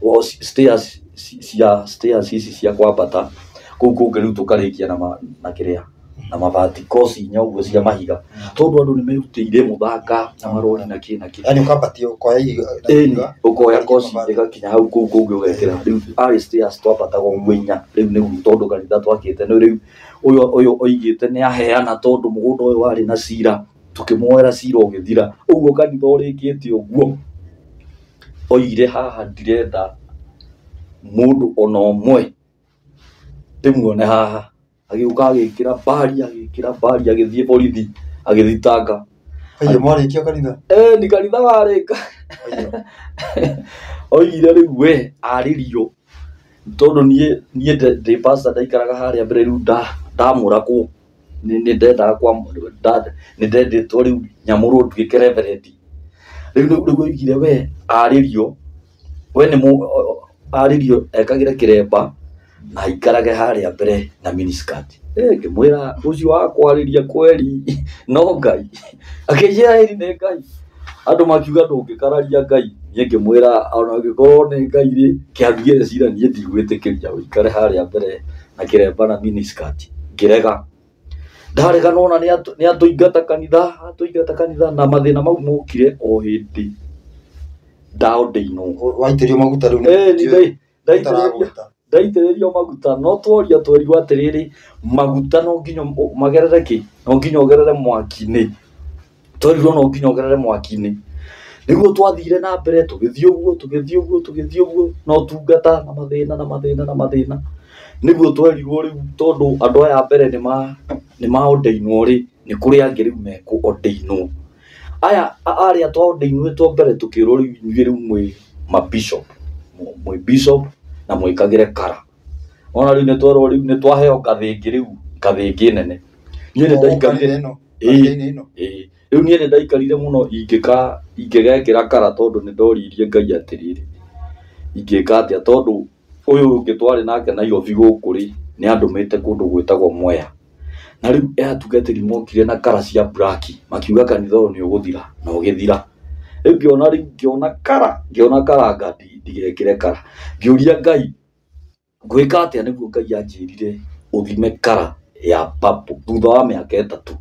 O stairs cia stairs ici cia kwambata kũu kũngĩ rĩu tũkarĩkia na kĩrĩa na mabati koci inya ũguo cia mahiga tondũ andũ nĩ merutĩire mũthanga na marori na kĩ na kĩ. Yani ũkambatia ũkoya ihiga na Ĩni ihiga, ũkoya ũkaikia koci mabati. ĩgakinya hau kũu kũngĩ ũgekĩra rĩu arĩ stairs twambataga ũguo inya rĩu nĩguo tondũ kanitha twakĩte nĩ rĩu ũyũ oigĩte nĩ aheana tondũ mũgũnda ũyũ warĩ na cira tũkĩmuoera cira ũgĩthira ũguo kanitha ũrĩkĩte ũguo oigire haha ndirenda mũndũ ona ũmwe ndĩmuone haha agĩũka agĩkĩra mbari agĩthiĩ borithi agĩthitanga. Aiyo, mwarĩkia kanitha? Ni kanitha warĩka. Aiyo. Oigire rĩu we arĩrio tondũ niĩ ndĩ pastor ndaikaraga harĩa mbere rĩu ndamũragwo nĩ ndendaga nĩ ndendetwo rĩu nyamũrwo nduĩke reverend. Rĩu oigire we arĩrio we nĩ arĩrio ekagĩre kĩremba na aikarage harĩa mbere na miniskirt. Ngĩmwĩra ũcio wa kwarĩria kweri no Ngai. Akĩnjĩra ĩri nĩ Ngai. Andũ makiuga ndũngĩkararia Ngai. Niĩ ngĩmwĩra ona angĩkorwo nĩ Ngai rĩ, kĩanduĩre cira niĩ ndigwĩtĩkĩria ũikare harĩa mbere na kĩremba na miniskirt. Ngĩrega. Ndarega nona nĩ atũingata kanitha, atũingata kanitha na mathĩna mau mokire o hĩndĩ ndaordainwo. Waitĩrĩrio maguta rĩu nĩ Ndaitĩrĩrio maguta no tworia twerirwo atĩrĩrĩ maguta no nginya magerere kĩ no nginya ũgerere mwaki-inĩ. Twerirwo no nginya ũgerere mwaki-inĩ. Nĩguo twathire na mbere tũgĩthiĩ ũguo tũgĩthiĩ ũguo tũgĩthiĩ ũguo na ũtungata na mathĩna na mathĩna na mathĩna. Nĩguo twerirwo rĩu tondũ andũ aya mbere nĩ maordainwo rĩ nĩ kũrĩ angĩ rĩu mekũ-ordainwo. Aya arĩa twaordainĩtwo mbere tũkĩrwo rĩu inyuĩ rĩu mwĩ ma-bishop, mwĩ bishop na mwĩkagĩre kara. Ona rĩu nĩ twerwo rĩu nĩ twaheo ngathĩ ĩngĩ rĩu ngathĩ ĩngĩ nene. Niĩ nĩ ndaikarire rĩu niĩ nĩ ndaikarire mũno ingĩgekĩra kara tondũ nĩ ndoririe Ngai atĩrĩrĩ ingĩka atĩa tondũ ũyũ ũngĩ twarĩ nake Nairobi gũkũ rĩ nĩ andũmĩte kũndũ gwĩtagwo Mwea. Na rĩu atungatĩri mokire na kara cia black makiuga kanitha ũyũ nĩ ũgũthira na ũgĩthira. Rĩu ngĩona rĩu ngĩona kara anga ndigekĩre kara. Ngĩũria Ngai ngwĩka atĩa nĩguo Ngai anjĩrire ũthime kara ya purple thutha wa mĩaka 3.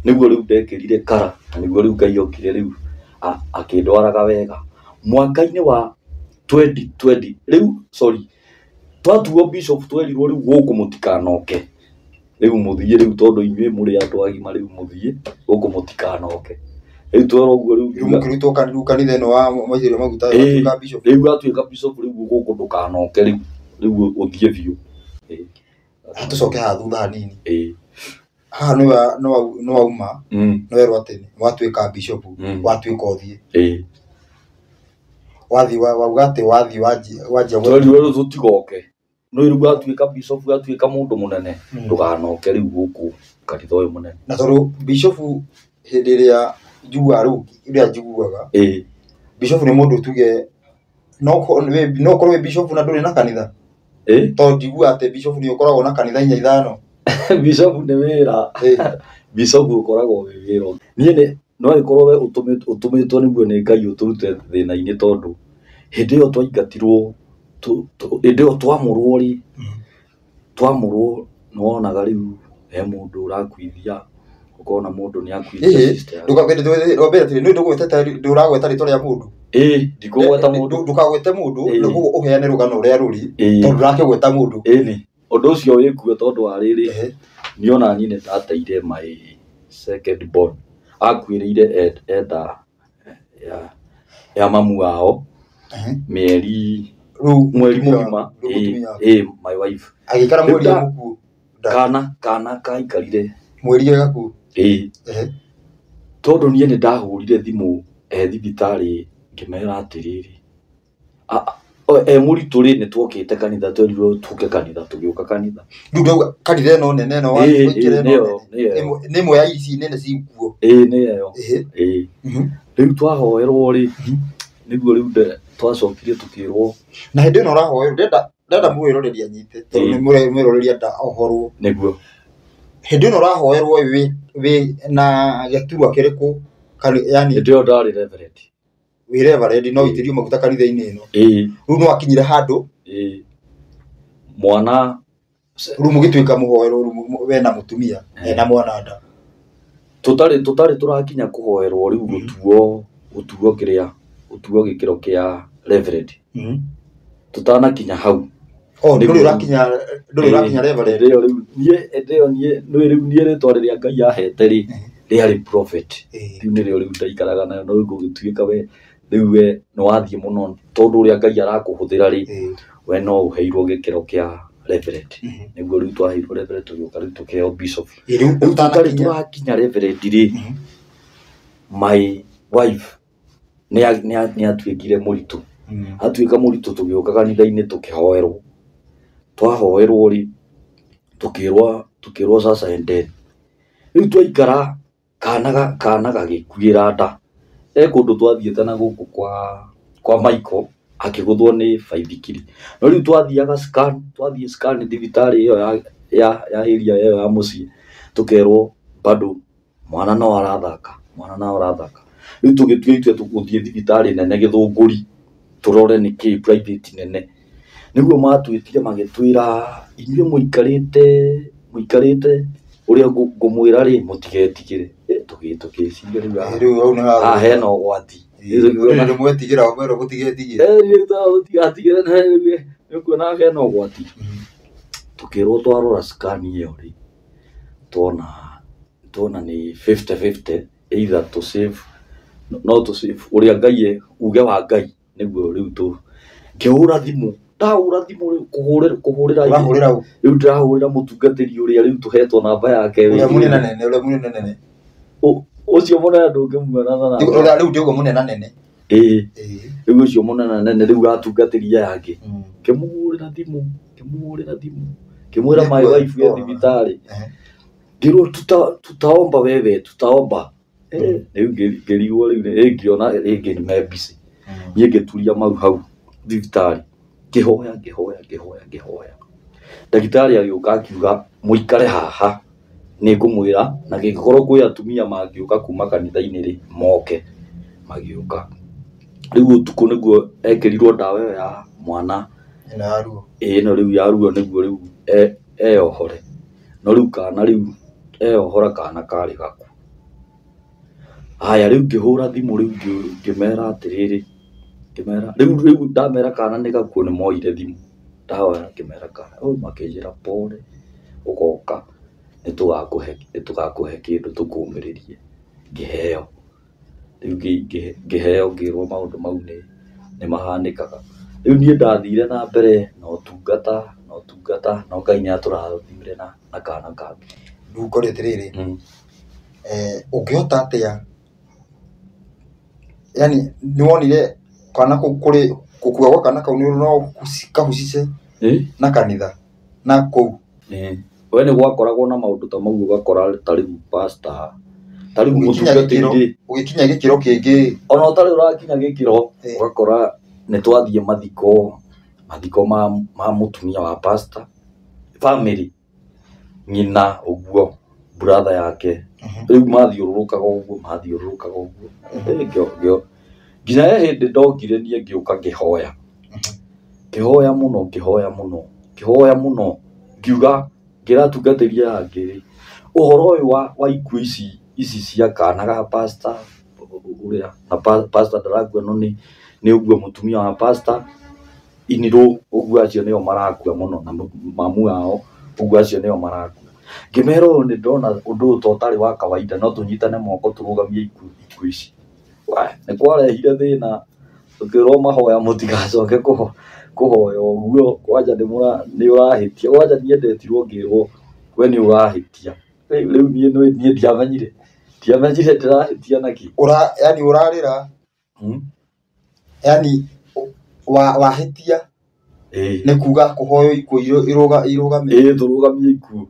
Nĩguo rĩu ndekĩrire kara na nĩguo rĩu Ngai okire rĩu akĩndwaraga wega. Mwaka-inĩ wa 2020 rĩu sorry twatuo bishop twerirwo rĩu gũkũ mũtikanoke. Rĩu mũthiĩ rĩu tondũ inyuĩ mũrĩ andũ agima rĩu mũthiĩ gũkũ mũtikanoke. Rĩu twerwo ũguo rĩu Rĩu mũkĩrutwo kanitha ĩno wa maitĩrĩrio maguta atuĩka bishop. Rĩu atuĩka bishop rĩu gũkũ ndũkanoke rĩu rĩu ũthiĩ biũ. Tũcoke haha thutha hanini. Haha nĩ wauma nĩ werwo atĩ watuĩka bishop watuĩka ũthiĩ. Wathiĩ wauga atĩ wathiĩ wanjia Twerirwo rĩu tũtigoke. No rĩu watuĩka bishop watuĩka mũndũ mũnene ndũganoke rĩu gũkũ kanitha ũyũ mũnene. Na tondũ bishop hĩndĩ ĩrĩa njiguaga rĩu ĩrĩa njiguaga bishop nĩ mũndũ tuge no ũkorwo wĩ bishop na ndũrĩ na kanitha. Tondũ njiguaga atĩ bishop nĩ ũkoragwo na kanitha 4 5. Bishop nĩ wĩra. Bishop ũkoragwo wĩ wĩra. Niĩ nĩ no ĩkorwo we ũtũmĩtwo nĩguo nĩ Ngai ũtũrute thĩna-inĩ tondũ hĩndĩ ĩyo twaingatirwo hĩndĩ ĩyo twamũrwo rĩ twamũrwo nĩwonaga rĩu he mũndũ ũrakuithia ũkona mũndũ nĩ akuithia sister yaku. Ndũragweta rĩtwa rĩa mũndũ. Ndikũgweta mũndũ. Ndũkagwete mũndũ nĩguo ũheane rũgano rũrĩa rũrĩ tondũ ndũrakĩgweta mũndũ. Ĩni ũndũ ũcio wĩkuo tondũ wa rĩrĩ Niĩ ona niĩ nĩ ndateire my second born. Akuĩrĩire enda ya mamu wao mĩeri mweri mũgima. My wife agĩikara mweri mũkuũ. Kana kaikarire mweri gakuũ. Tondũ niĩ nĩ ndahũrire thimũ thibitarĩ ngĩmera atĩrĩrĩ, mũritũ rĩ, nĩ twokĩte kanitha, twerirwo tũke kanitha, tũgĩũka kanitha. Rĩu ndauga kanitha ĩno nene ĩno waikĩra ĩno nĩ ĩmwe ya ici nene cikuo. Ĩĩ nĩ ĩyo. Ĩĩ. Rĩu twahoerwo rĩ, nĩguo rĩu twacokire tũkĩrwo. Na hĩndĩ ĩno ũrahoerwo ndenda mwĩroreri anyite, tondũ nĩ mwĩroreri enda ohorwo. Nĩguo. Hĩndĩ ĩno ũrahoerwo wĩ na gĩturwa kĩrĩkũ? Yani hĩndĩ ĩyo ndarĩ reverend. Wĩ reverend no wĩitĩrĩrio maguta kanitha-inĩ ĩno. Ĩĩ. Rĩu nĩ wakinyire handũ. Ĩĩ. Mwana rĩu mũgĩtuĩka mũhoerwo rĩu we na mũtumia ena mwana nda. Tũtarĩ tũrakinya kũhoerwo rĩu gũtuo kĩrĩa gũtuo gĩkĩro kĩa reverend. Tũtanakinya hau. Oh, ndũrĩ ũrakinya reverend. Rĩu niĩ hĩndĩ ĩyo niĩ rĩu niĩ rĩtwa rĩrĩa Ngai ahete rĩ rĩarĩ prophet. Rĩu nĩrĩo rĩu ndaikaraga nayo, no rĩu gũgĩtuĩka we rĩu we nĩ wathiĩ mũno tondũ ũrĩa Ngai arakũhũthĩra rĩ, we no ũheirwo gĩkĩro kĩa reverend. Nĩguo rĩu twaheirwo reverend tũgĩũka rĩu tũkĩheo bishop. Rĩu tũtarĩ tũrakinya reverend rĩ, my wife nĩ atuĩkire mũritũ. Atuĩka mũritũ tũgĩũka kanitha-inĩ tũkĩhoerwo. Twahoerwo rĩ, tũkĩrwo sasa endeni. Rĩu twaikara kana gagĩkuĩra nda. Kũndũ twathiĩte na gũkũ kwa Michael akĩgũthwo nĩ baithikiri. No rĩu twathiaga scan, twathiĩ scan thibitarĩ ĩyo ya area ĩyo ya mũciĩ, tũkerwo bado mwana no arathaka, mwana no arathaka. Rĩu tũgĩtua itua tũgũthiĩ thibitarĩ nene Gĩthũngũri tũrore nĩkĩ private nene. Nĩguo matwĩtire magĩtwĩra inyuĩ mũikarĩte ũrĩa ngũmwĩra rĩ mũtigetigĩre. Tũgĩciria rĩu haha hena ũgwati. Nĩ mwetigĩra ũmwerwo mũtigetigĩre. Mũtigatigĩre nĩ ũkuona hena ũgwati. Tũkĩrwo twarora scan ĩyo rĩ, tuona nĩ 50-50, either to save no to save ũrĩa Ngai uge wa Ngai nĩguo rĩu tũ ngĩhũra thimũ. Ndahũra thimũ rĩu kũhũrĩra rĩu ndĩrahũrĩra mũtungatĩri ũrĩa rĩu tũhetwo namba yake. Ũrĩa mũnene ũrĩa mũnene nene. Ũcio mũnene ndũngĩmuona na namba. Rĩu ndĩũguo mũnene nene. Ĩĩ. Rĩu ũcio mũnene nene rĩu atungatĩri aya angĩ. Ngĩmũhũrĩra thimũ, ngĩmwĩra my wife e thibitarĩ. Ngĩrwo tutaomba wewe, tutaomba. Rĩu ngĩrigwo rĩu ngĩona rĩngĩ nĩ me busy. Niĩ ngĩturia maru hau thibitarĩ. Ngĩhoya. Ndagĩtarĩ agĩũka akiuga mũikare haha nĩngũmwĩra, na gĩkorwo kwĩ atumia mangĩũka kuma kanitha-inĩ rĩ moke. Magĩũka. Rĩu ũtukũ nĩguo ekĩrirwo ndawa ĩyo ya mwana. Ĩno ya ruo. Ĩno rĩu ya ruo nĩguo rĩu eyohore. No rĩu kana rĩu eyohora kana karĩ gakuũ. Haya rĩu ngĩhũra thimũ rĩu ngĩmera atĩrĩrĩ, ngĩmera rĩu ndamera kana nĩ gakuũ nĩ moire thimũ. Ndahoya ngĩmera kana makĩnjĩra pole ũgoka nĩ tũgakũhe kĩndũ tũkũmĩrĩrie. Ngĩheo. Rĩu ngĩheo ngĩrwo maũndũ mau nĩ mahanĩkaga. Rĩu niĩ ndathire na mbere na ũtungata no Ngai nĩ atũrathimire na kana kangĩ. Rĩu ngore atĩrĩrĩ, ũngĩhota atĩa, yani nĩwonire kana kũu kũrĩ gũkua gwa kana kau no kahucice na kanitha na kũu. We nĩ gwakoragwo na maũndũ ta mau ũgakora ta rĩu pastor, ta rĩu mũtungatĩri ũgĩkinya gĩkĩro kĩngĩ. Ona ũtarĩ ũrakinya gĩkĩro ũgakora nĩ twathiĩ mathiko ma mũtumia wa pastor, family nyina ũguo brother yake. Rĩu mathiũrũrũkaga ũguo. Nginya he hĩndĩ ndokire niĩ ngĩũka ngĩhoya. Ngĩhoya mũno ngiuga ngĩra atungatĩri aya angĩ rĩ, ũhoro ũyũ wa ikuũ ici cia kana ga pastor ũrĩa na pastor ndarakua no nĩ ũguo mũtumia wa pastor inirwo ũguo acio nĩo marakua mũno na mamu wao ũguo acio nĩo marakua. Ngĩmera ũyũ nĩ ndona ũndũ ũyũ to ũtarĩ wa kawaida, no tũnyitane moko tũrũgamie ikuũ ici. Nĩ kwarehire thĩna, tũkĩrwo mahoya mũtigacoke kũhoya ũguo, kwanja nĩ ũrahĩtia. Kwanja niĩ ndetirwo ngĩrwo we nĩ ũrahĩtia. Rĩu niĩ ndiamenyire. Ndiamenyire ndĩrahĩtia nakĩ. Yani ũrarĩra. Yani wahĩtia nĩ kuga kũhoywo ikuũ irũgame. Ĩĩ tũrũgamie ikuũ.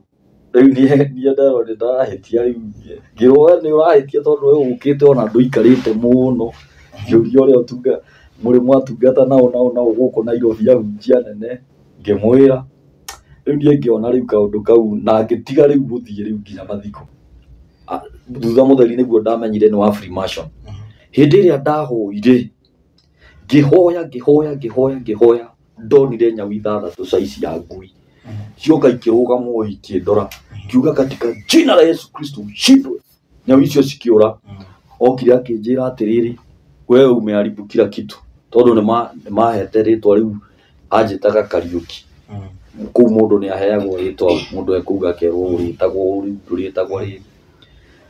Rĩu niĩ nderwo nĩ ndĩrahĩtia rĩu ngĩrwo we nĩ ũrahĩtia tondũ we ũkĩte ona ndũikarĩte mũno. Ngĩũria ũrĩa mũrĩ mwatungata nao nao nao gũkũ Nairobi ahunjia nene, ngĩmwĩra. Rĩu niĩ ngĩona rĩu kaũndũ kau na ngĩtiga rĩu gũthiĩ rĩu nginya mathiko. Thutha mũtheri nĩguo ndamenyire nĩ wa Freemason. Hĩndĩ ĩrĩa ndahoire, ngĩhoya ngĩhoya ngĩhoya ngĩhoya, ndonire nyau ithathatũ size ya ngui. Cioka ikĩrũgama o ikĩndora, ngiuga katika jina la Yesu Kristo ushindwe. Nyau icio cikĩũra. Okire akĩnjĩra atĩrĩrĩ, wewe umeharibu kila kitu. Tondũ nĩ mahete rĩtwa rĩu anjĩtaga Kariũki. Kũu mũndũ nĩ aheagwo rĩtwa, mũndũ ekũu akerwo ũrĩtagwo ũũ, ndũrĩtagwo rĩrĩ.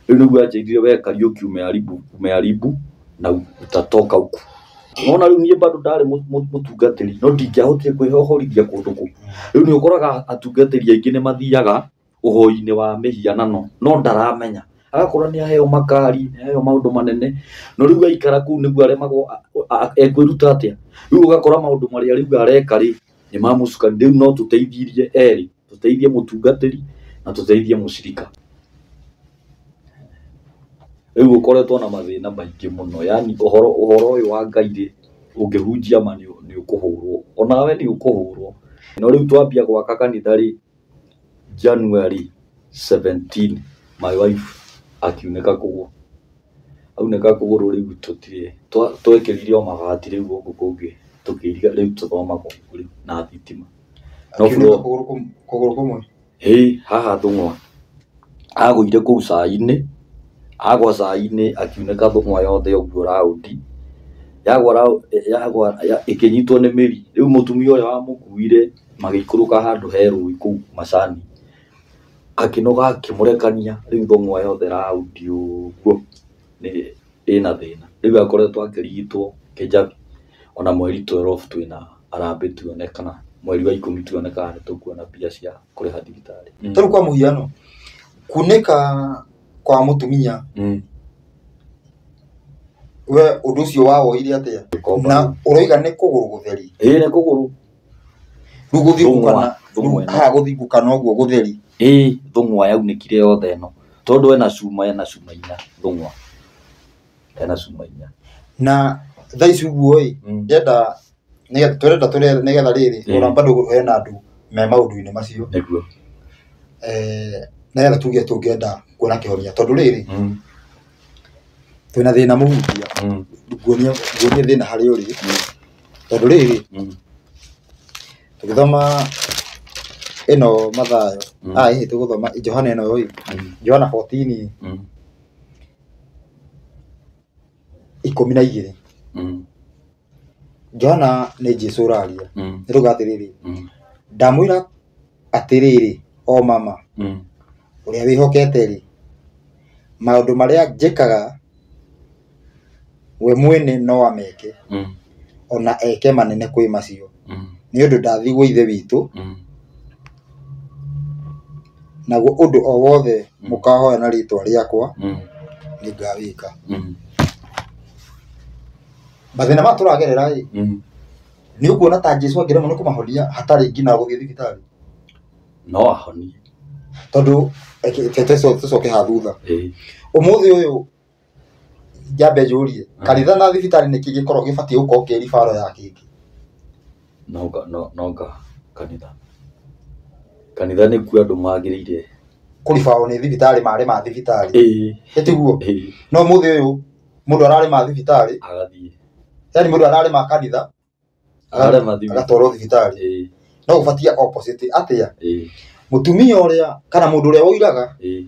Rĩu nĩguo anjĩrire we Kariũki umeharibu na utatoka huku. Nona rĩu niĩ bado ndarĩ mũtungatĩri, no ndingĩahotire kwĩhohorithia kũndũ kũu. Rĩu nĩ ũkoraga atungatĩri aingĩ nĩ mathiaga ũhoi-inĩ wa mĩhianano, no ndaramenya. Agakora nĩ aheo makari, nĩ aheo maũndũ manene, no rĩu aikara kũu nĩguo aremagwo ekwĩruta atĩa. Rĩu ũgakora maũndũ marĩa rĩu areka rĩ, nĩ ma mũcukani. Rĩu no tũteithirie erĩ, tũteithie mũtungatĩri na tũteithie mũcirika. Rĩu ũkoretwo na mathĩna maingĩ mũno, yani ũhoro ũyũ wa Ngai rĩ, ũngĩhunjia ma nĩ ũkũhũrwo, onawe nĩ ũkũhũrwo. No rĩu twambia gwaka kanitha rĩ, January 17 my wife akiunĩka kũgũrũ. Aunĩka kũgũrũ rĩu tũtirĩ, twekĩrire o mabati rĩu gũkũ kũngĩ, tũkĩiriga rĩu tũthomaga ũguo rĩu na thitima. No Akiunĩka kũgũrũ kũmwe? Ĩĩ, haha thũng'wa. Agũire kũu cai-inĩ, agwa cai-inĩ akiunĩka thũng'wa yothe ũguo raundi. Yagwa ĩkĩnyitwo nĩ mĩri. Rĩu mũtumia ũrĩa wamũkuire magĩikũrũka handũ he rũĩ kũu macani. Akĩnoga akĩmũrekania, rĩu thũng'wa yothe raundi ũguo nĩ ĩna thĩna. Rĩu akoretwo akĩrigitwo Kĩjabi. Ona mweri 12 twĩna harambee tuone kana mweri wa 10 tuone kana nĩ tũkuona mbia cia kũrĩha thibitarĩ. Tarĩu kwa mũhiano, kunĩka kwa mũtumia, we ũndũ ũcio wawoire atĩa? Na ũroiga nĩ kũgũrũ gũtheri? Ĩĩ nĩ kũgũrũ. Rĩu gũthingũkana, haha gũthingũkana ũguo gũtheri? Ĩĩ, thũng'wa yaunĩkire yothe ĩno. Tondũ ena cuma, ena cuma inya, thũng'wa. Ena cuma inya. Na thaa ici ũguo ĩ, ndĩrenda tũrenda tũre nĩgetha rĩrĩ, ona bado hena andũ me maũndũ-inĩ macio. Nĩguo. Nĩgetha tuge tũngĩenda kuona kĩhonia, tondũ rĩrĩ, twĩna thĩna mũhunjia. Nguonie thĩna harĩa ũrĩ. Tondũ rĩrĩ, tũgĩthoma ĩno Mathayo, ĩhĩ tũgũthoma Johana ĩno ĩ, Johana 14 12. Johana nĩ Jesũ ũraria. Nĩrauga atĩrĩrĩ, ndamwĩra atĩrĩrĩ o mama, ũrĩa wĩhokete rĩ, maũndũ marĩa njĩkaga we mwene no ameke, ona eke manene kwĩ macio, nĩ ũndũ ndathiĩ gwĩ Ithe witũ, naguo ũndũ o wothe mũkahoya na rĩtwa rĩakwa nĩngawĩka. Mathĩna maya tũragerera ĩ, nĩ ũkuona ta Jesũ angĩremwo nĩ kũmahonia hatarĩ nginya gũthiĩ thibitarĩ? No ahonie. Tondũ tũcoke haha thutha. Ũmũthĩ ũyũ njambe njũrie, kanitha na thibitarĩ nĩkĩ gĩkoragwo gĩbatiĩ gũkorwo kĩ ribaro ya kĩngĩ? No kanitha. Kanitha nĩkuo andũ magĩrĩire kũribarwo nĩ thibitarĩ, marĩ ma thibitarĩ. Ĩĩ. Ĩtiguo? Ĩĩ. No ũmũthĩ ũyũ mũndũ ararĩma thibitarĩ, agathiĩ. Yani mũndũ ararĩma kanitha, Ararĩma thibitarĩ. agatwarwo thibitarĩ. Ĩĩ. No gũbatie opposite atĩa? Ĩĩ. Mũtumia ũrĩa kana mũndũ ũrĩa woiraga Ĩĩ.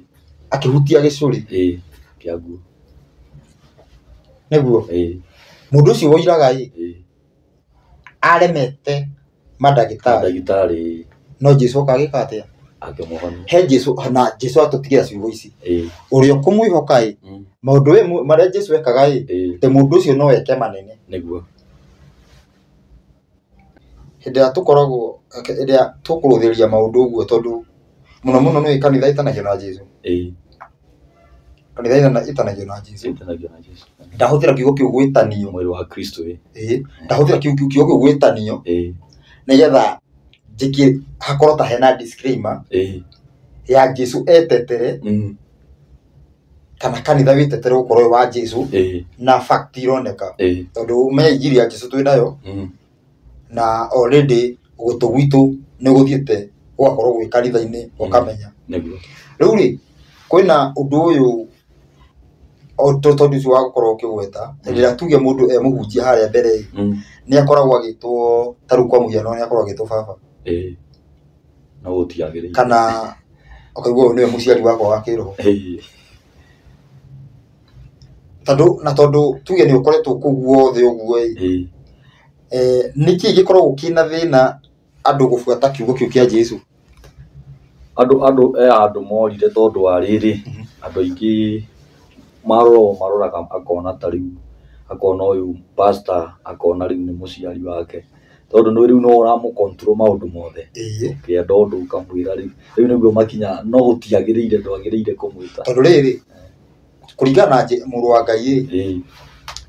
akĩhutia gĩcũrĩ. Ĩĩ, kĩa nguo. Nĩguo? Ĩĩ. Mũndũ ũcio woiraga ĩ, Ĩĩ. aremete mandagĩtarĩ. Mandagĩtarĩ. No Jesũ oka agĩka atĩa? Akĩmũhonia. He Jesu na Jesu atũtigĩra ciugo ici. Ĩĩ. Ũrĩa ũkũmwĩhoka ĩ, maũndũ marĩa Jesu ekaga ĩ, Ĩĩ. atĩ mũndũ ũcio no eke manene. Nĩguo. Hĩndĩ ĩrĩa tũkoragwo hĩndĩ ĩrĩa tũkũrũthĩrĩria maũndũ ũguo tondũ mũno mũno nĩ kanitha ĩtanagio na Jesu. Ĩĩ. Kanitha ĩtanagio na Jesu. Ĩtanagio na Jesu. Ndahũthĩra kiugo kĩu gwĩtanio. Mwĩrĩ wa Kristo ĩ. Ĩĩ. Ndahũthĩra kiugo kĩu gwĩtanio. Ĩĩ. Nĩgetha njĩke hakorwo ta hena disclaimer. Ĩĩ. Ya Jesu etetere. Kana kanitha wĩtetere gũkorwo wĩ wa Jesu. Ĩĩ. Na fact ironeka. Ĩĩ. Tondũ menya injiri ya Jesu twĩ nayo. Na already gũtũ gwitũ nĩ gũthiĩte gũgakorwo gwĩ kanitha-inĩ ũkamenya. Nĩguo. Rĩu rĩ kwĩna ũndũ ũyũ tondũ ũcio wa gũkorwo ũkĩgweta rĩrĩa tuge mũndũ e mũhunjia harĩa mbere nĩ akoragwo agĩtwo ta rĩu kwa mũhiano nĩ akoragwo agĩtwo baba. Ĩĩ. No gũtiagĩrĩire. Kana ũkaigua ũyũ nĩwe mũciari wakwa wa kĩroho. Ĩĩ. Tondũ na tondũ tuge nĩ ũkoretwo kũu guothe ũguo ĩ. Ĩĩ. Nĩkĩ gĩkoragwo kĩna thĩna andũ gũbuata kiugo kĩu kĩa Jesu? Andũ morire tondũ wa rĩrĩ, andũ aingĩ marorwo maroraga akona ta rĩu, akona ũyũ pastor, akona rĩu nĩ mũciari wake. Tondũ nĩ rĩu no ũramũ control maũndũ mothe. Ĩĩ. Ũkĩenda ũndũ ũkamwĩra rĩu. Rĩu nĩguo makinya no gũtiagĩrĩire ndwagĩrĩire kũmwĩta. Tondũ rĩrĩ, kũringana na mũrũ wa Ngai ĩ, Ĩĩ.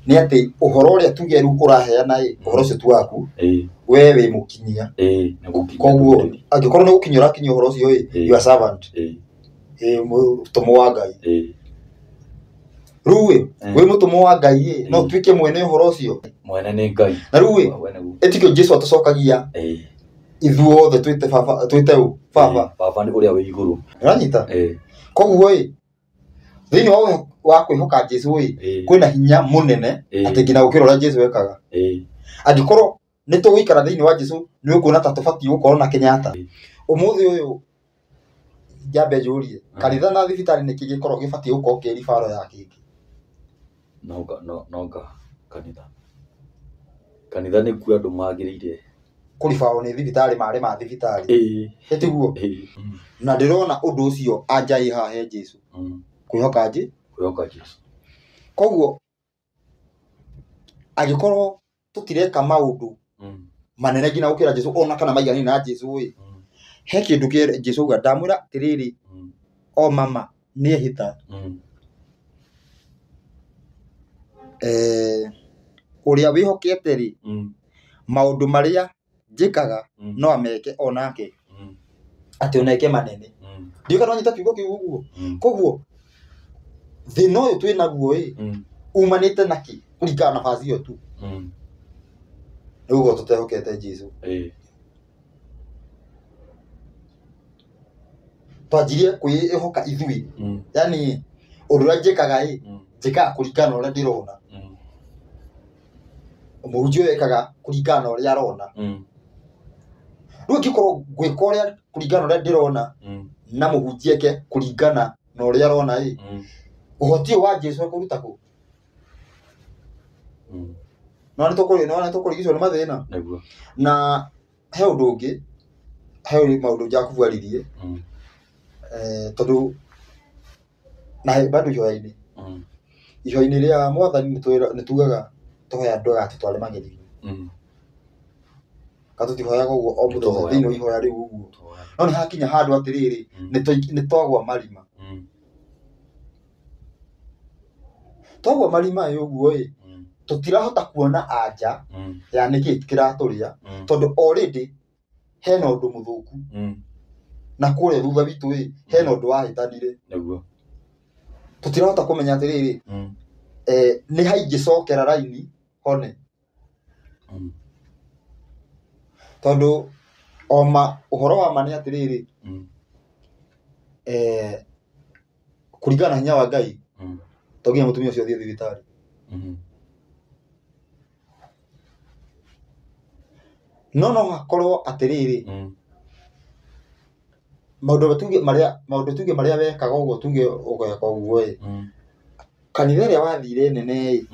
nĩ atĩ ũhoro ũrĩa tuge rĩu ũraheana ĩ, ũhoro ũcio ti waku, Ĩĩ. we wĩ mũkinyia. Ĩĩ, nĩ gũkinyia Koguo ndũmĩrĩri. angĩkorwo nĩ gũkinyia ũrakinyia ũhoro ũcio ĩ, Ĩĩ. you are servant. Ĩĩ. Ĩĩ, mũtũmwo wa Ngai. Ĩĩ. Rĩu ĩ, wĩ mũtũmwo wa Ngai ĩ, no ũtuĩke mwene ũhoro ũcio. Mwene nĩ Ngai. Na rĩu ĩ, We nĩguo. ĩtikĩo Jesu atũcokagia Ĩĩ. ithuothe twĩte baba, twĩte ũ? Baba. Ĩĩ, baba nĩ ũrĩa wĩ igũrũ. Ũranyita? Ĩĩ. Koguo ĩ, thĩinĩ wa kwĩhoka Jesu ĩ, Ĩĩ. kwĩna hinya mũnene Ĩĩ. atĩ nginya gũkĩra ũrĩa Jesu ekaga. Ĩĩ. Angĩkorwo nĩ tũgũikara thĩinĩ wa Jesu nĩ ũkuona ta tũbatiĩ gũkorwo na Kenyatta. Ĩĩ. Ũmũthĩ ũyũ njambe njũrie, kanitha na thibitarĩ nĩkĩ gĩkoragwo gĩbatiĩ gũkorwo kĩ ribaro ya kĩngĩ? No kanitha. Kanitha nĩkuo andũ magĩrĩire. Kũribarwo nĩ thibitarĩ marĩ ma thibitarĩ. Ĩĩ. Ĩtiguo? Ĩĩ. Na ndĩrona ũndũ ũcio anja ĩ haha he Jesu. Kwĩhoka Jesu. Kwĩhoka Jesu. Koguo angĩkorwo tũtireka maũndũ manene nginya gũkĩra Jesu ona kana maiganĩire na Jesu ĩ, he kĩndũ kĩa Jesu auga ndamwĩra atĩrĩrĩ, o mama nĩ ehĩta. Ũrĩa wĩhokete rĩ, maũndũ marĩa njĩkaga no ameke onake, atĩ oneke manene. Ndiũĩ kana wanyita kiugo kĩu ũguo. Koguo thĩna ũyũ twĩ naguo ĩ, umanĩte na kĩ kũringana na baci ĩyo tu. Nĩ ũguo tũtehokete Jesu. Ĩĩ. Twanjirie kwĩhoka ithuĩ. Yaani ũndũ ũrĩa njĩkaga ĩ, njĩkaga kũringana na ũrĩa ndĩrona. Mũhunjia ũyũ ekaga kũringana na ũrĩa arona. Rĩu angĩkorwo ngwĩka ũrĩa kũringana na ũrĩa ndĩrona, na mũhunjia eke kũringana na ũrĩa arona ĩ, ũhoti ũyũ wa Jesu ekũruta kũ? No nĩ tũkũrigicwo nĩ mathĩna. Nĩguo. Na he ũndũ ũngĩ, he maũndũ Jakubu aririe, tondũ na he bado ihoya-inĩ. Ihoya-inĩ rĩa Mwathani nĩ tugaga tũhoya andũ agatũtware magerio-inĩ. Kana tũtihoyaga ũguo o mũthenya Nĩtũhoyaga. thĩinĩ wa ihoya rĩu ũguo. No nĩ hakinya handũ atĩrĩrĩ, nĩ twagwa marima. Twagwa marima ĩ ũguo ĩ, tũtirahota kuona anja ya nĩkĩ kĩratũrĩa, tondũ already hena ũndũ mũthũku. Na kũrĩa thutha witũ ĩ, hena ũndũ wahĩtanire. Nĩguo. Tũtirahota kũmenya atĩrĩrĩ, nĩ haingĩcokera raini hone. Tondũ oma ũhoro wa ma nĩ atĩrĩrĩ, kũringana na hinya wa Ngai, to nginya mũtumia ũcio athiĩ thibitarĩ. No no hakorwo atĩrĩrĩ, maũndũ tuge marĩa wekaga ũguo tuge ũgeka ũguo ĩ, kanitha ĩrĩa wathire nene ĩ,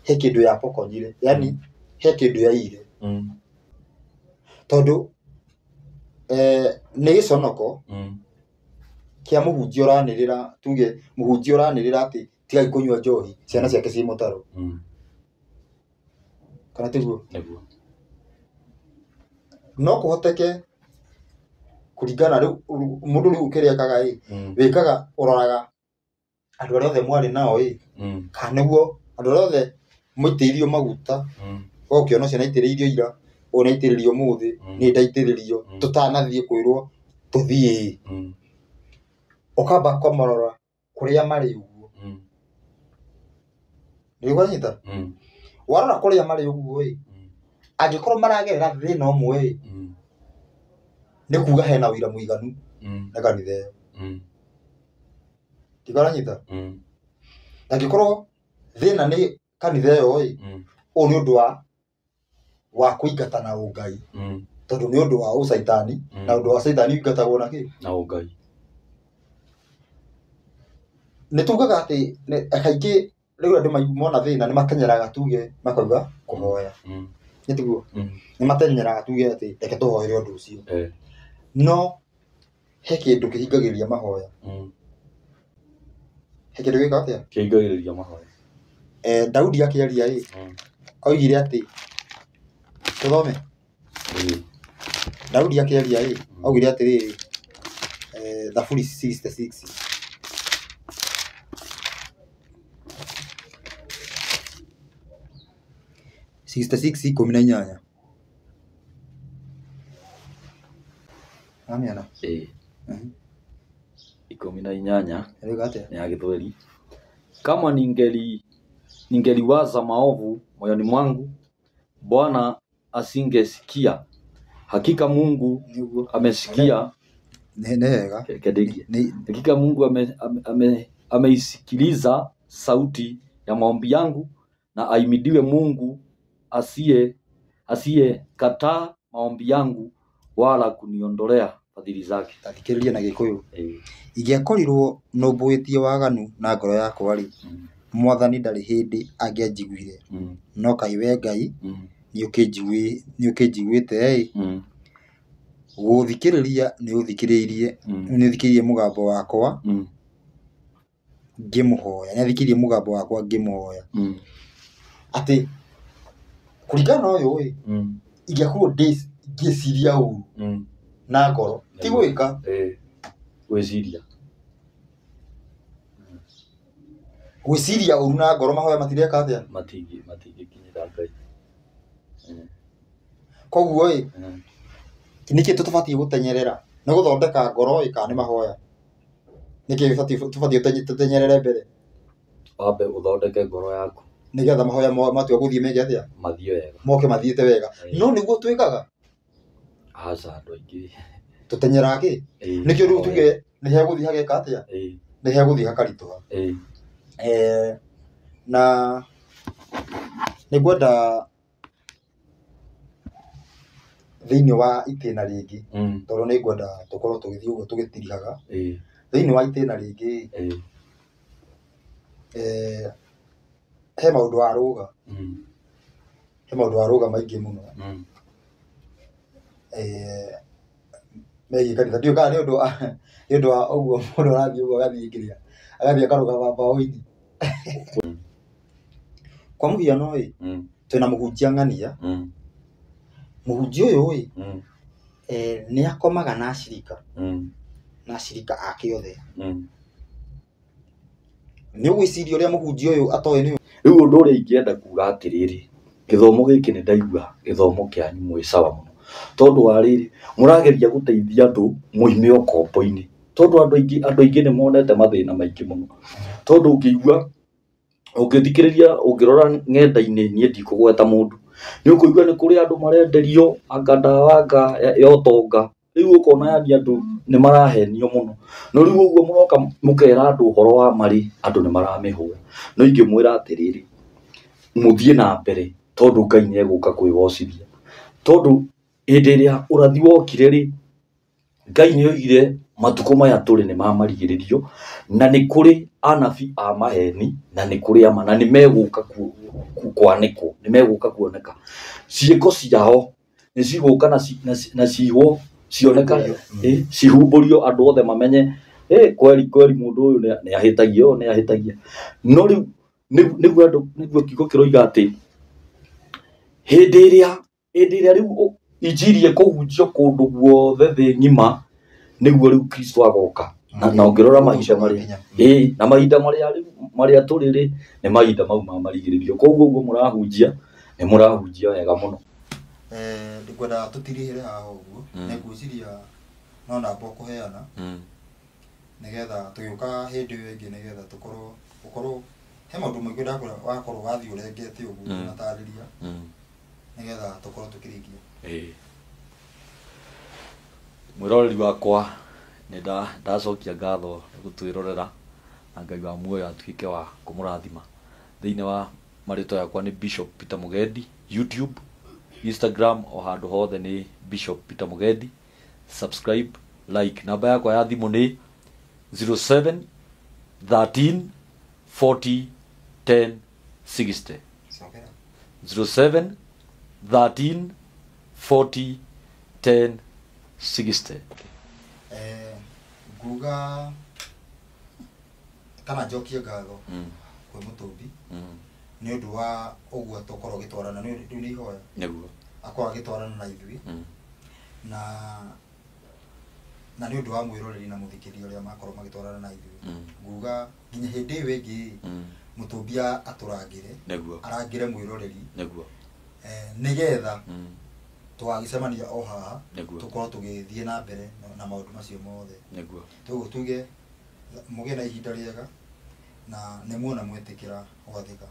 he kĩndũ yapokonyire, yani he kĩndũ yaiyire. Tondũ Nĩ gĩconoko kĩa mũhunjia ũranĩrĩra, tuge mũhunjia ũranĩrĩra atĩ tigai kũnyua njohi, ciana ciake ciĩ mũtaro. Kana tiguo? Nĩguo. No kũhoteke kũringana rĩu mũndũ rĩu kĩrĩa ekaga ĩ, wĩkaga ũroraga andũ arĩa othe mwarĩ nao ĩ, kana nĩguo andũ arĩa othe mũitĩrĩirio maguta, we ũkĩona ũcio nĩaitĩrĩirio ira, ũyũ nĩaitĩrĩrio ũmũthĩ, niĩ ndaitĩrĩrio, tũtanathiĩ kwĩrwo tũthiĩ ĩ. Ũkamba kũmarora kũrĩa marĩ ũguo. Nĩ ũkwanyita? Warora kũrĩa marĩ ũguo ĩ, angĩkorwo maragerera thĩna ũmwe ĩ, nĩ kuga hena ũira mũiganu na kanitha ĩyo. Ndikaranyita? Angĩkorwo thĩna nĩ kanitha ĩyo ĩ, ũyũ nĩ ũndũ wa kũingatana ũngai. Tondũ nĩ ũndũ wa ũcaitani, na ũndũ wa caitani ũingatagwo na kĩ? Na ũngai. Nĩ tugaga atĩ kaingĩ rĩu andũ mona thĩna nĩ matenyeraga tuge makauga kũhoya. Nĩ tiguo? Nĩ matenyeraga tuge atĩ reke tũhoere ũndũ ũcio. No he kĩndũ kĩhingagĩrĩria mahoya. He kĩndũ gĩkaga atĩa? Kĩhingagĩrĩria mahoya. Daudi akĩaria ĩ, oigire atĩ tũthome. Daudi akĩaria ĩ, augire atĩrĩrĩ, Thaburi 66. 66:18. Amĩona? 18. Ĩrauga atĩa? Ni ya Gĩthweri. Kama ningeliwaza maovu moyoni mwangu, Bwana asingesikia. Hakika Mungu amesikia. Nĩ wega. Kedegi. Hakika Mungu ameisikiliza sauti ya maombi yangu, na ahimidiwe Mungu asiyekataa maombi yangu wala kuniondolea fadhili zake. Tathikĩrĩria na Gĩkũyũ. Ingĩakorirwo nũmbũĩtie waganu na ngoro yakwa rĩ, Mwathani ndarĩ hĩndĩ angĩanjiguire. No kaĩ we Ngai nĩũkĩnjiguĩte ĩ, gũthikĩrĩria nĩũthikĩrĩirie, nĩũthikĩrĩirie mũgambo wakwa ngĩmũhoya, nĩathikĩrĩirie mũgambo wakwa ngĩmũhoya. Atĩ kũringana na ũyũ ĩ, ingĩakorwo ngĩciria ũru na ngoro, ti gwĩka. Gwĩciria. Gwĩciria ũru na ngoro mahoya matireka atĩa? Matingĩkinyĩra Ngai. Koguo ĩ, nĩkĩ tũtabatiĩ gũtenyerera? Nĩ gũthondeka ngoro ĩ kana nĩ mahoya? Nĩkĩ tũbatiĩ tũtenyerere mbere? Wambe ũthondeke ngoro yaku. Nĩgetha mahoya matua gũthiĩ meke atĩa? Mathiĩ wega. Moke mathiĩte wega. No nĩguo twĩkaga? Aca, andũ aingĩ. Tũtenyeraga kĩ? Nĩkĩo rĩu tuge nĩ hegũthiĩ hageka atĩa? Nĩ hegũthiĩ hakaritũha. Na nĩngwenda thĩinĩ wa itĩna rĩngĩ, tondũ nĩngwenda tũkorwo tũgĩthiĩ ũguo tũgĩtirihaga. Thĩinĩ wa itĩna rĩngĩ, he maũndũ warũga. He maũndũ warũga maingĩ mũno. Megiĩ kanitha. Ndiũĩ kana nĩ ũndũ wa ũguo mũndũ arathiĩ ũguo agathiĩ kĩrĩa, agathiĩ akarũgama mbaũ-inĩ. Kwa mũhiano ĩ, twĩna mũhunjia ng'ania. Mũhunjia ũyũ ĩ, nĩ akomaga na acirika. Na acirika ake othe. Nĩ ũgwĩciria ũrĩa mũhunjia ũyũ atoĩ nĩ Rĩu ũndũ ũrĩa ingĩenda kuga atĩrĩrĩ, gĩthomo gĩkĩ nĩ ndaigua gĩthomo kĩanyu mwĩ sawa mũno. Tondũ wa rĩrĩ, mũrageria gũteithia andũ moime ũkombo-inĩ. Tondũ andũ aingĩ nĩ monete mathĩna maingĩ mũno. Tondũ ũngĩigua, ũngĩthikĩrĩria, ũngĩrora ng'enda-inĩ, niĩ ndikũgweta mũndũ. Nĩ ũkũigua nĩ kũrĩ andũ marenderio anga ndawa anga ya ũtonga. Rĩu ũkona yani andũ nĩ marahenio mũno. No rĩu ũguo mũroka mũkera andũ ũhoro wa marĩ, andũ nĩ maramĩhũra. No ingĩmwĩra atĩrĩrĩ, mũthiĩ na mbere tondũ Ngai nĩ egũka kwĩgocithia. Tondũ hĩndĩ ĩrĩa ũrathi wokire rĩ, Ngai nĩ oigire matukũ maya tũrĩ nĩ mamarigĩrĩrio, na nĩ kũrĩ anabii a maheni, na nĩ kũrĩ ama, na nĩ megũka kwanĩkwo, nĩ megũka kuoneka. Ciĩko ciao nĩ cigũka na cihwo cioneka cihumbũrio andũ othe mamenye kweli kweli mũndũ ũyũ nĩ ahĩtagia ũyũ nĩ ahĩtagia. No rĩu nĩguo andũ nĩguo kiugo kĩroiga atĩ hĩndĩ ĩrĩa rĩu injiri ĩkũhunjio kũndũ guothe thĩ ng'ima nĩguo rĩu Kristo agoka. Na ũngĩrora mahinda marĩa na mahinda marĩa rĩu marĩa tũrĩ rĩ nĩ mahinda mau ma marigĩrĩrio. Koguo ũguo mũrahunjia nĩ mũrahunjia wega mũno. Ngwenda tũtirihĩre haha ũguo nĩ ngwĩciria no namba ũkũheana nĩgetha tũgĩũka hĩndĩ ĩyo ĩngĩ nĩgetha tũkorwo ũkorwo he maũndũ maingĩ ndakora wakorwo wathiĩ ũrengete ũguo ũnatarĩria nĩgetha tũkorwo tũkĩrĩkia. Mwĩroreri wakwa nĩ ndacokia ngatho nĩ gũtwĩrorera na Ngai wa muoyo atuĩke wa kũmũrathima. Thĩinĩ wa marĩtwa yakwa nĩ Bishop Peter Mugendi, YouTube, Instagram o handũ hothe nĩ Bishop Peter Mugendi. Subscribe, like. Namba yakwa ya thimũ nĩ 07 13 40 10 60. 07 13 40 10 60. Nguga kana njokie ngatho kwĩ Mũtũmbi nĩ ũndũ wa ũguo tũkorwo gĩtwarana nĩ rĩu nĩ ihoya nĩguo akorwo agĩtwarana na ithuĩ na nĩ ũndũ wa mwĩroreri na mũthikĩria ũrĩa makorwo magĩtwarana na ithuĩ. Nguga nginya hĩndĩ ĩyo ĩngĩ Mũtũmbi atũrangĩre nĩguo arangĩre mwĩroreri nĩguo nĩgetha tũgagĩcemania o haha tũkorwo tũgĩthiĩ na mbere na maũndũ macio mothe. Nĩguo toguo tuge mũgĩe na ihinda rĩega na nĩ muona mwĩtĩkĩra gwathĩka.